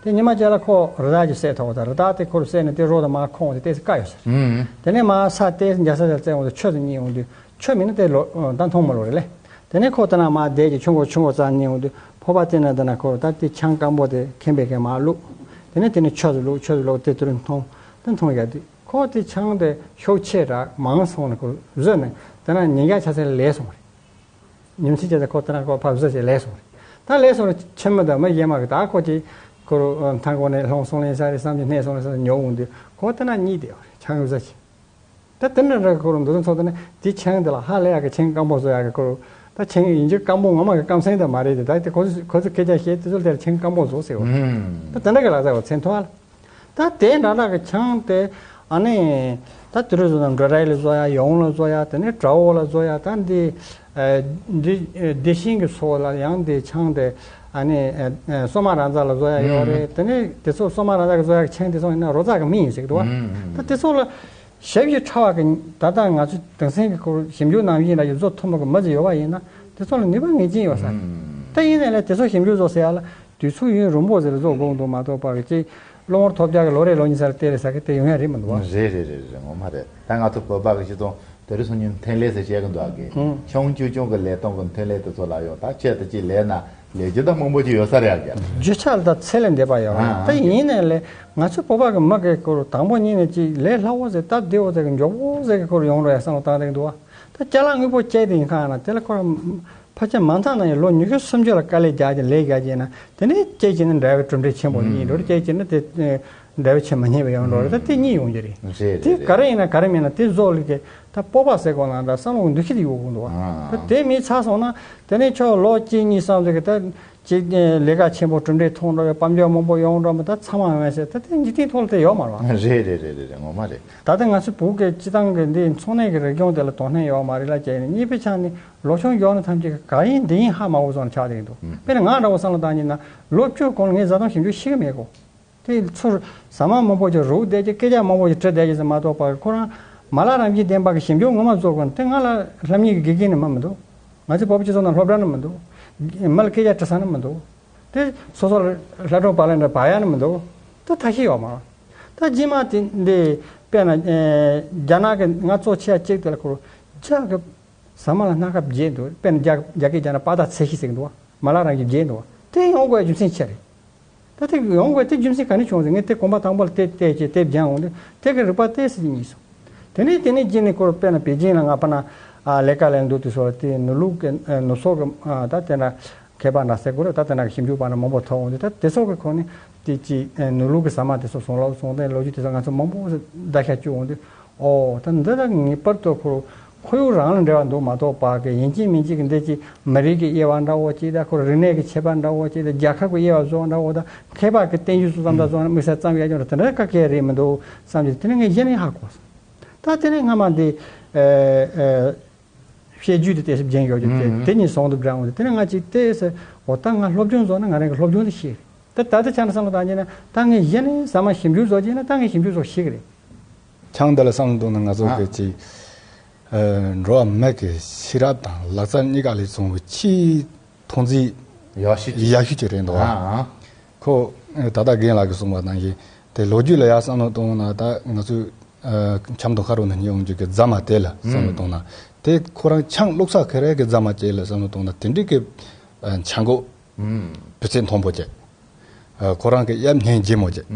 དེ་ཉི་མ་གཅིག་ལ་ཁོ་རི་དྭགས་ཅིག་བསད་ཐོག་ད་རི་དྭགས་དེ་ཁོ་རུ་བསད་ནས་དེ་རོ་དང་མར་ཁོང་དེ་ཏོག་ཙམ་བཀག་ཡོད་ས་རེད། དེ་ནས་མར་ས་ཏོག་ཙམ་རྒྱ་ས་ལ་བཙལ་འོང་དུས་ཆུ་དེ་རྙེད་འོང་དུས་ཆུ་མིན་ན་དེ་ལོ་ད་མཐོང་མ་ལོ་རེད་ལེ། དེ་ནས་ཁོ་དེ་ན་མར་བསྡད་ཀྱི་ཆུ་མགོ་ཆུ་མགོ་རྩར་རྙེད་འོང་དུས་ཕོར་པ་དེ་ན་དེ་ན་ཁོ་རུ་ད་དེ་ཆང་སྐམ་པོ་དེ་ཁེངས་པའི་ཁེངས་མར་བླུགས། དེ་ནས་དེ་ནས་ཆུ་དེ་བླུགས་ཆུ་དེ་བླུགས་དེ་དུ་རུ་མཐོང་། དེ་མཐོང་ཡ་དུས་ཁོ་དེ་ཆང་དེ་ཤུགས་ཆེ་དྲགས་མང་སོང་ནས་ཁོ་བཟོས་ནས་དེ་ན་ཉིན་ཞག་ཆ་ཚང་ལས་སོང་རེད། ཉིན་མཚན་བྱས་ཏེ་ཁོ་དེ་ན་ཁོ་ཕར་བཟོས་བྱས་ལས་སོང་རེད། ད་ལས་སོང་རེད་ཕྱི་མི་དང་མི་གཞན་མ་གི་ད་ཁོ་ཅིག་ཁོ་རུ་མཐའ་འཁོར་ནས་ལྷུང་སོང་ལེན་ས་རེད་བསམ་གྱི་སྣེ་སོང་ལེན་ས་ཉོ་འོང་དུས་ཁོ་དེ་ན་གཉིད་བསྡད་ཡོད་རེད་ཆང་བཟོ་བྱས། ད་དེ་འདྲ་འདྲ་ཁོ་རུ་འདུག་ཚོ་དེ་ནས་དེ་ཆང་དེ་ལ་ཧ་ལས་ཡག་གི་ཆང་སྐམ་པོ་བཟོ་ཡག་གི་ཁོ་རུ་ད་ཆང་ཡིན་རྒྱུ་སྐམ་པོ་ངོ་མ་གི་སྐམ་སེང་དེ་མ་རེད་དེ་ད་དེ་ཁོ་ཚོ་ཁོ་ཚོ་སྐད་ཆ་བཤད་དེ་ཚོ་དེར་ཆང་སྐམ་པོ་བཟོ་ཟེར་བ། ད་དེ་འདྲ་གི་ལག་ཆ་བ་མཚན་ཐོག་ཨ། ད་དེ་འདྲ་འདྲ་གི་ཆང་དེ་ཨ་ནི་ད་དུ་རུ་བཟོ་ན་འབྲུ་རའི་ལ་བཟོ་ཡ་ཡོང་ལ་བཟོ་ཡ་དེ་ནས་དགྲ་བོ་ལ་བཟོ་ཡ་ད་འདི་འདི་འདི་ཤིང་གི་ཚོགས་ལ་ཡང་འདི་ཆང་དེ་ ཨ་ནི་ཨ་ཨ་སོ་མ་རང་ཚ་ལ་བཟོ་ཡ་ཡོད་རེད། དེ་ནས་དེ་ཚོ་སོ་མ་རང་ཚ་གི་བཟོ་ཡ་གི་ཆང་དེ་ཚོ་ཡིན་ན་རོ་ཙག་གི་མི་ཡིན་ཟེར་གི་འདུག་བ། ད་དེ་ཚོ་ལ་ཞབས་ཞུ་ཕྲ་བ་གི་ད་ལྟ་ང་ཚོ་དེང་སང་གི་སྐོར་ཞིབ་འཇུག་ནང་བཞིན་ལ་ཡོད་བཟོ་ཐུབ་མ་གི་མི་ཚོ་ཡོད་པ་ཡིན་ན་དེ་ཚོ་ལ་ནུས་པ་ངེས་ཅན་ཡོད་ས་རེད། ད་ཡིན་ནའི་ལས་དེ་ཚོ་ཞིབ་འཇུག་བཟོ་ཟེར་ཡ་ལ་དུས་ཚོད་ཡུན་རིང་པོ་ཟེར་ལ་བཟོ་དགོས་འདུག་མ་གཏོགས་པ་གི་ཅིག་གློག་དམར་ཐོལ་རྒྱག་གི་ལོ་རེ་ལོ་གཉིས་ས་ལ་བལྟས་རེད་ཟེར་གི་དེ་ཡོང་ཡ་རེད་མི་འདུག་བ། རེད་རེད་རེད་རེད། ངོ་མ་རེད། ད་ང་ཚོ་བོད་པ་གི་སྤྱི་ཚོགས་དེ་རིང་སང་ཉིན་འཐེན་ལས་ཟེར་བཤད་གི་འདུག་ཨ་གི། ཨང་། ཆུང་ཆུང་ཆུང་གི་ལས་སྟངས་གི་འཐེན་ལས་དེ་ཚོ་ལ་ཡོང་ད་ཆེད་དུ་ཅིག་ལས་ན་ལས་རྒྱུ་ད་མང་པོ་ཅིག་ཡོད་ས་རེད་ཨ་གི། རྒྱུ་ཆ་ལ་ད་ཚད་ལས་འདས་པ་ཡོད་རེད། ཨ་ད་ཡིན་ནའི་ལས་ང་ཚོ་བོད་པ་གི་མི་གི་སྐོར་དང་པོ་ཉིད་ནས་ཅིག་ལས་སླ་བོ་ཟེར་སྟབས་བདེ་བོ་ཟེར་གི་མགྱོགས་པོ་ཟེར་གི་སྐོར་ཡོང་རོགས་ཡ་བསམ་བློ་བཏང་བསྡད་གི་འདུག་བ། ད་ཅ་ལག་དངོས་པོ་སྐྱེལ་དེ་ཡིན་ཁ་ན་དེ་ལ་ཁོ་རང་ཕལ་ཆེར་མང་ཚང་ནང་ཡི་ལོ་ཉི་ཤུ་སུམ་ཅུ་ལ་དཀའ་ལས་རྒྱག་ཅིང་ལས་རྒྱག་ཅིང་ན་དེ་ནས་སྐྱེས་ཀྱི་ནི་འབྲེལ་བའི་གྲུབ་འབྲས་ཆེན་པོ་ཡིན་འགྲོ་སྐྱེས་ཀྱི་ནི་དེ་འབྲེལ་བའི་ཆེས་མ་རྙེད་པ་ཡོང་འགྲོ་རེད། ད་དེ་གཉིས་ཡོང་གི་རེད། རེད་དེ་རེད་ག་རེ་རེད། ཡིན་ན་ག་རེ་མིན་ན་དེ་བཟོ་ལི་གི་ད་སྤོབས་པ་ཟེར་དགོས་ན་འདྲ་བསམ་བློ་འདུ་ཤེས་དེ་ཡོད་དགོས་འདུག་བ། ད་དེ་མི་ཚར་སོང་ན་དེ་ནས་ཁྱོད་ལོ་གཅིག་གཉིས་བསམ་ཟེར་གི་ད་ཅིག་ལས་ཀ་ཆེན་པོ་གྲུབ་འབྲས་ཐོན་འགྲོ་བའི་དཔལ་འབྱོར་མང་པོ་ཡོང་འགྲོ་མི་ད་ཚང་མ་ཡོང་ཡ་ཟེར་ད་དེ་འཇིག་རྟེན་ཐོག་ལ་དེ་ཡོད་མ་རེད་བ། རེད་རེད་རེད་རེད་རེད། ངོ་མ་རེད། ད་ལྟ་ང་ཚོའི་བོད་ཀྱི་སྤྱི་བཏང་གི་འདི་འཚོ་གནས་ཀྱི་རིག་གཞུང་དེ་ལ་དོ་སྣང་ཡོད་མ་རེད་ལ་བྱས་ནས་གཉིས་པའི་ཆ་ནས་ལོ་ཆུང་འགྱོག་ནི་ཐམས་ཅད་ཀྱི་ག་ཡིན་འདི་ཡིན་ཧ་མ་གོ་བཟོ་ནས་ཆགས་བསྡད་ཀྱི་འདུག་དཔེར་ན་ང་འདྲ་བོ་བསམ་བློ་བཏང་ཉིན་ན་ལོ་བཅུ་གོང་ལ་ངས་བཟའ་བཏུང་ཞིབ་འཇུག་ཤེས་ཀྱི་མེད་གོ། དེ་ཚུར་ཟ་མ་མང་པོ་ཅིག་རུག་བསྡད་ཀྱི་སྐད་ཆ་མང་པོ་ཅིག་དྲི་བསྡད་ཀྱི་ཟེར་མ་གཏོགས་པ་ཁོ་རང་མ་ལག་རང་བཞིན་ལྡན་པ་གི་ཞིབ་འཇུག་ངོ་མ་བཟོ་དགོས་ན་དེ་ང་ལ་སློབ་གཉེར་གྱི་དགེ་རྒན་ནི་མི་མི་འདུག་ང་ཚོའི་བོད་པ་སྤྱི་ཚོགས་ནང་སློབ་གྲྭ་ནི་མི་འདུག་མི་ལ་སྐད་ཆ་དྲི་ས་ནི་མི་འདུག་དེ་སོ་སོ་ལ་སློབ་གྲོགས་པ་ལ་འདྲ་བ་ཡ་ནི་མི་འདུག་ད་ཐ་ཤི་ཡོད་མ་རེད། ད་རྗེས་མ་དེ་འདི་དཔེར་ན་ཨེ་རྒྱ་ནག་གི་ང་གཙོ་ཆེ་བ་གཅིག་དེ་ལ་ཁོ་རྒྱ་གི་ཟ་མ་ལ་སྣ་ཁ་བརྗེད་འདུག་དཔེར་ན་རྒྱ་རྒྱ་སྐད་རྒྱ་ནག་པ་ད་ཚེ་ཤི་ཟེར་གི་འདུག་མ་ལ་རང་གི་བརྗེད་འདུག་དེ་ཡོང་དགོས་རྒྱུ་མཚན་ཆེ་རེད། ད་དེ་ཡོང་དགོས་དེ་རྒྱུ་མཚན་ག་ནས་བྱུང་ཟེར་ངས་དེ་གོམ་པ་དང་པོ་ལ་དེ་བལྟས་ཀྱི་དེ་སྦྱང་འོང་དུས་དེ་གི་རིག་པ་ཏོག་ཙམ་གཉིས་སོང་། དེ་ནས་དེ་ནས་རྗེས་ནས་ཁོ་རང་དཔེར་ན་པེ་ཅིང་ལ་ང་ཕ་ན་ཨ་ལས་ཀ་ལས་འདུག་དུས་སོགས་ལ་དེ་ནུ་ལུག་གི་ཨ་ནུ་སོ་གི་ཨ་ད་དེ་འདྲ་མཁས་པ་འདྲ་ཟེར་དགོས་རེད། ད་དེ་འདྲ་ཞིབ་འཇུག་པ་འདྲ་མང་པོ་ཐོན་འོང་དུས་ད་དེ་སོགས་ཀྱི་ཁོ་ནས་དེ་ཅི་ཨ་ནུ་ལུག་གི་ཟ་མ་དེ་ཚོ་སོང་ལ་སོང་དེ་ལོ་རྒྱུས་དེ་ཚོ་ང་ཚོ་མང་པོ་བརྡར་ཤ་བཅུག་འོང་དུས་ཨོ་ད་འདི་ད་ངེས་པར་དུ་ཁོ་ཁོར་ཡུག་རང་ལ་འབྲེལ་བ་འདུག་མ་གཏོགས་པ་གི་ཡིན་གཅིག་མིན་གཅིག་གི་འདི་ཅི་མི་རིགས་ཀྱི་དབྱེ་བ་འདྲ་བོ་ཅིག་ད་ཁོ་རིག་གནས་ཀྱི་ཁྱད་པར་འདྲ་བོ་ཅིག་ད་རྒྱལ་ཁབ་ཀྱི་དབྱེ་བ་བཟོ་འདྲ་བོ་ད་མཁས་པ་གི་བསྟན་བཅོས་སུ་ཙམ་ད་བཟོ་ན་དམིགས་བསལ་ཙམ་ཡ་ཅོ་ར་དེ་འདྲ་ག་གེ་རེད་མི་འདུག་བསམ་གྱི་དེ་ནས་ངས་གཞི་ནས་ཧ་གོ་སོང་། ད་དེ་ནས་སྔ་མ་འདི་ཨེ་ཨེ་བཤད་རྒྱུད་དེ་ཏོག་ཙམ་སྦྱང་ཡོད་ཀྱི་དེ་དེ་གཉིས་ཟུང་དུ་སྦྱང་འོང་དེ་དེ་ནས་ང་ཅིག་ཏོག་ཙམ་འོ་ད་ང་སློབ་སྦྱོང་བཟོ་ན་ང་རང་གི་སློབ་སྦྱོང་དེ་ཤེས་རེད། ད་ད་ལྟ་ཆ་ནས་བསམ་བློ་བཏང་རྗེས་ན་ད་ངས་གཞི་ནས་ཟ་མ་ཞིབ་འཇུག་བཟོ་རྗེས་ན་ད་ངས་ཞིབ་འཇུག་བཟོ་ཤེས་ཀྱི་རེད། ཆང་འདི་ལ་བསམ་བློ་གཏོང་ན་ང་ཚོ་གི་ཅིག་ཨ་འགྲོ་བ་མི་གི་ཤེས་རབ་དང་ལག་རྩལ་གཉིས་ཀ་ལས་བྱུང་བའི་ཆེས་མཐོང་ཚད་ཡག་ཤོས་ཅིག་ཡག་ཤོས་ཅིག་རེད་འདུག་ཨ། ཁོ་ད་ལྟ་རྒན་ལགས་ཀྱིས་གསུངས་པ་ནང་བཞིན་དེ་ལོ་རྒྱུས་ལ་ཡར་བསམ་བློ་གཏོང་ན་ད་ང་ཚོས་ཨ་ཆམ་དང་ཁ་རོག་ནས་རྙེད་འོང་རྒྱུ་གི་རྫ་མ་དེ་ལ་བསམ་བློ་གཏོང་ན་དེ་ཁོ་རང་ཆང་བླུགས་ས་ག་རེ་གི་རྫ་མ་ཅིག་ལ་བསམ་བློ་གཏོང་ན་དེ་འདྲའི་གི་ཨ་ཆང་སྒོ་སྤུས་ཚད་མཐོན་པོ་ཅིག་ཨ་ཁོ་རང་གི་གཡབ་སྙིང་རྗེ་མོ་ཅིག་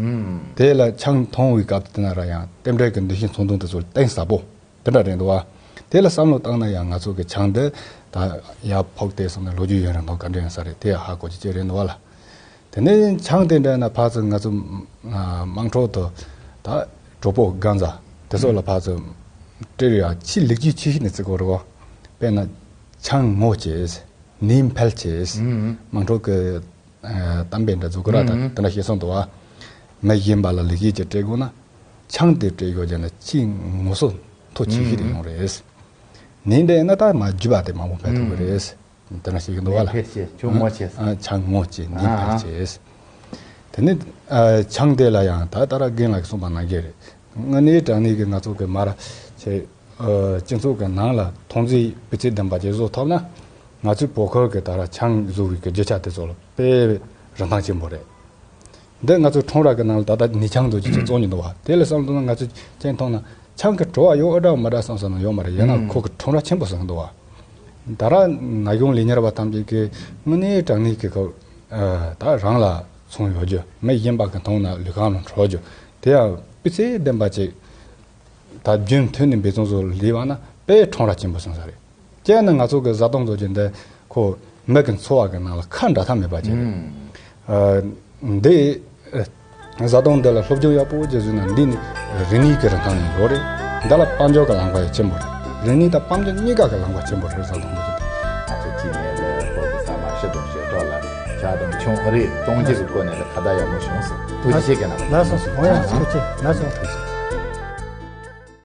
དེ་ལ་ཆང་འཐུང་བའི་སྐབས་དེ་ན་ར་ཡང་རྟེན་འབྲེལ་གྱི་འདུ་ཤེས་ཚོང་དོན་དེ་ཚོ་གཏིང་ཟབ་པོ་དེ་འདྲ་རེད་འདུག་བ། དེ་ལ་བསམ་བློ་བཏང་ན་ཡང་ང་ཚོ་གི་ཆང་འདི་ད་ཡར་ཕོག་སྟེ་སོང་ན་ལོ་རྒྱུས་ཡུན་རིང་ཐོག་ག་འདྲ་ཡིན་ས་རེད་དེ་ཧ་གོ་རྒྱུ་ཅིག་རེད་འདུག་བ་ལ། དེ་ནས་ཆང་དེ་འདྲ་ན་ཕར་ཚུར་ང་ཚོ་དམངས་ཁྲོད་དུ་ད་གྲོགས་པོ་རྒན་ཚ་དེ་ཚོ་ལ་ཕར་ཚུར་སྤྲད་ཡ་ཆེས་ལེགས་བཅོས་ཆེ་ཤོས་ནས་བརྩི་དགོས་རེད་བ། དཔེར་ན་ཆང་ངོ་བཅས། ནད་འཕེལ་བྱས། དམངས་ཁྲོད་ཀྱི་གཏམ་དཔེ་འདྲ་བཟོ་དགོས་ར་ད་དེ་འདྲ་བཤད་སོང་འདུག་བ། མི་གཞན་པ་ལ་ལེགས་སྐྱེས་ཀྱི་སྤྲད་དགོས་ན། ཆང་དེ་སྤྲད་ཡོད་ཀྱང་ན་ཆེས་ངོ་སོ་མཐོ་ཆེ་ཤོས་དེ་ཡོང་རེད། ནད་འདྲ་ཡིན་ན་ད་མ་རྒྱུད་པ་དེ་མང་པོ་འཕེལ་ཐུབ་ཀྱི་རེད། དེ་འདྲ་བཤད་ཀྱི་འདུག་བ་ལ། ནད་འཕེལ་བྱས་ཆང་ངོ་བྱས། ཨ་ཆང་ངོ་བྱས་ནད་འཕེལ་བྱས། དེ་ནི་ཨ་ཆང་དེ་ལ་ཡང་ད་ལྟ་ར་རྒན་ལགས་ཀྱིས་གསུངས་པ་ནང་བཞིན་རེད། དངོས་གནས་དྲང་གནས་ཀྱི་ང་ཚོ་གི་མར་ཆེ་ཨ་སྤྱི་ཚོགས་ཀྱི་ནང་ལ་མཐོང་ཚད་སྤུས་ཚད་ལྡན་པ་ཅིག་བཟོ་ཐུབ་ན། ང་ཚོའི་བོད་ཁུལ་གྱི་ད་ར་ཆང་བཟོ་བའི་གི་རྒྱུ་ཆ་དེ་ཚོ་ལ་དཔེ་རིན་ཐང་ཆེན་པོ་རེད། འདི་ང་ཚོའི་ཁྲོམ་ར་གི་ནང་ལ་ད་ལྟ་ནས་ཆང་བཟོ་རྒྱུ་ཅིག་བཙོང་གི་འདུག་བ། དེ་ལ་བསམ་བློ་ན་ང་ཚོས་ཅན་མཐོང་ན་ཆང་གི་བྲོ་བ་ཡོད་ཨེ་འདྲ་མི་འདྲ་བསམ་བསམ་ན་ཡོད་མ་རེད། ཡང་ན་ཁོ་གི་ཁྲོམ་ར་ཆེན་པོ་བཟོ་གི་འདུག་བ། ད་ར་ན་གཞོན་ལས་གཉེར་བ་ཐམས་ཅད་ཀྱིས་དངོས་གནས་དྲང་གནས་ཀྱི་ཁོ་ཨ་ད་རང་ལ་ཚོང་ཡོད་རྒྱུ། མི་གཞན་པ་གི་མཐོང་ན་ལུས་ཁམས་ལ་འཕྲོད་རྒྱུ། དེ་ཡང་སྤུས་ཚད་ལྡན་པ་ཅིག་ད་རྒྱུན་མཐུད་ནས་འབད་བརྩོན་བཟོ་ལས་པ་ན་དཔེ་ཁྲོམ་ར་ཆེན་པོ་སོང་ས་རེད། ཅན་ནི་ང་ཚོ་གི་བཟའ་བཏུང་བཟོ་རྒྱུ་འདི་ཁོ་མི་གི་འཚོ་བ་གི་ནང་ལ་ཁ་འབྲལ་ཐབས་མེད་པ་ཅིག་རེད། ཨ་འདི་ཨ་བཟའ་བཏུང་འདི་ལ་སློབ་སྦྱོང་ཡག་པོ་ཅིག་བཟོས་ན་འདི་ནི་རིག་གནས་ཀྱི་རིན་ཐང་ནས་ཡོད་རེད། འདི་ལ་དཔལ་འབྱོར་གྱི་ལམ་ཁ་ཡང་ཆེན་པོ་རེད། རིག་གནས་དང་དཔལ་འབྱོར་གཉིས་ཀ་གི་ལམ་ཁ་ཆེན་པོ་རེད། བཟའ་བཏུང་འདི་ཚོ། ང་ཚོ་སྐྱེས་ནས་ལ་བོད་ཀྱི་ཟ་མ་ཕྱི་དང་ཞེ་གྲོགས་ལ་ཇ་དང་ཆང་ཨ་རིགས་གཏོང་རྒྱུ་གི་སྐོར་ནས་ལ་ཁ་བརྡ་ཡག་མོ་བྱུང་སོང་། ཐུགས་རྗེ་ཆེ་གི་ན། ལགས་སོ་སོ། འོ་ཡ་ཐུགས་རྗེ་ཆེ། ལགས་སོ།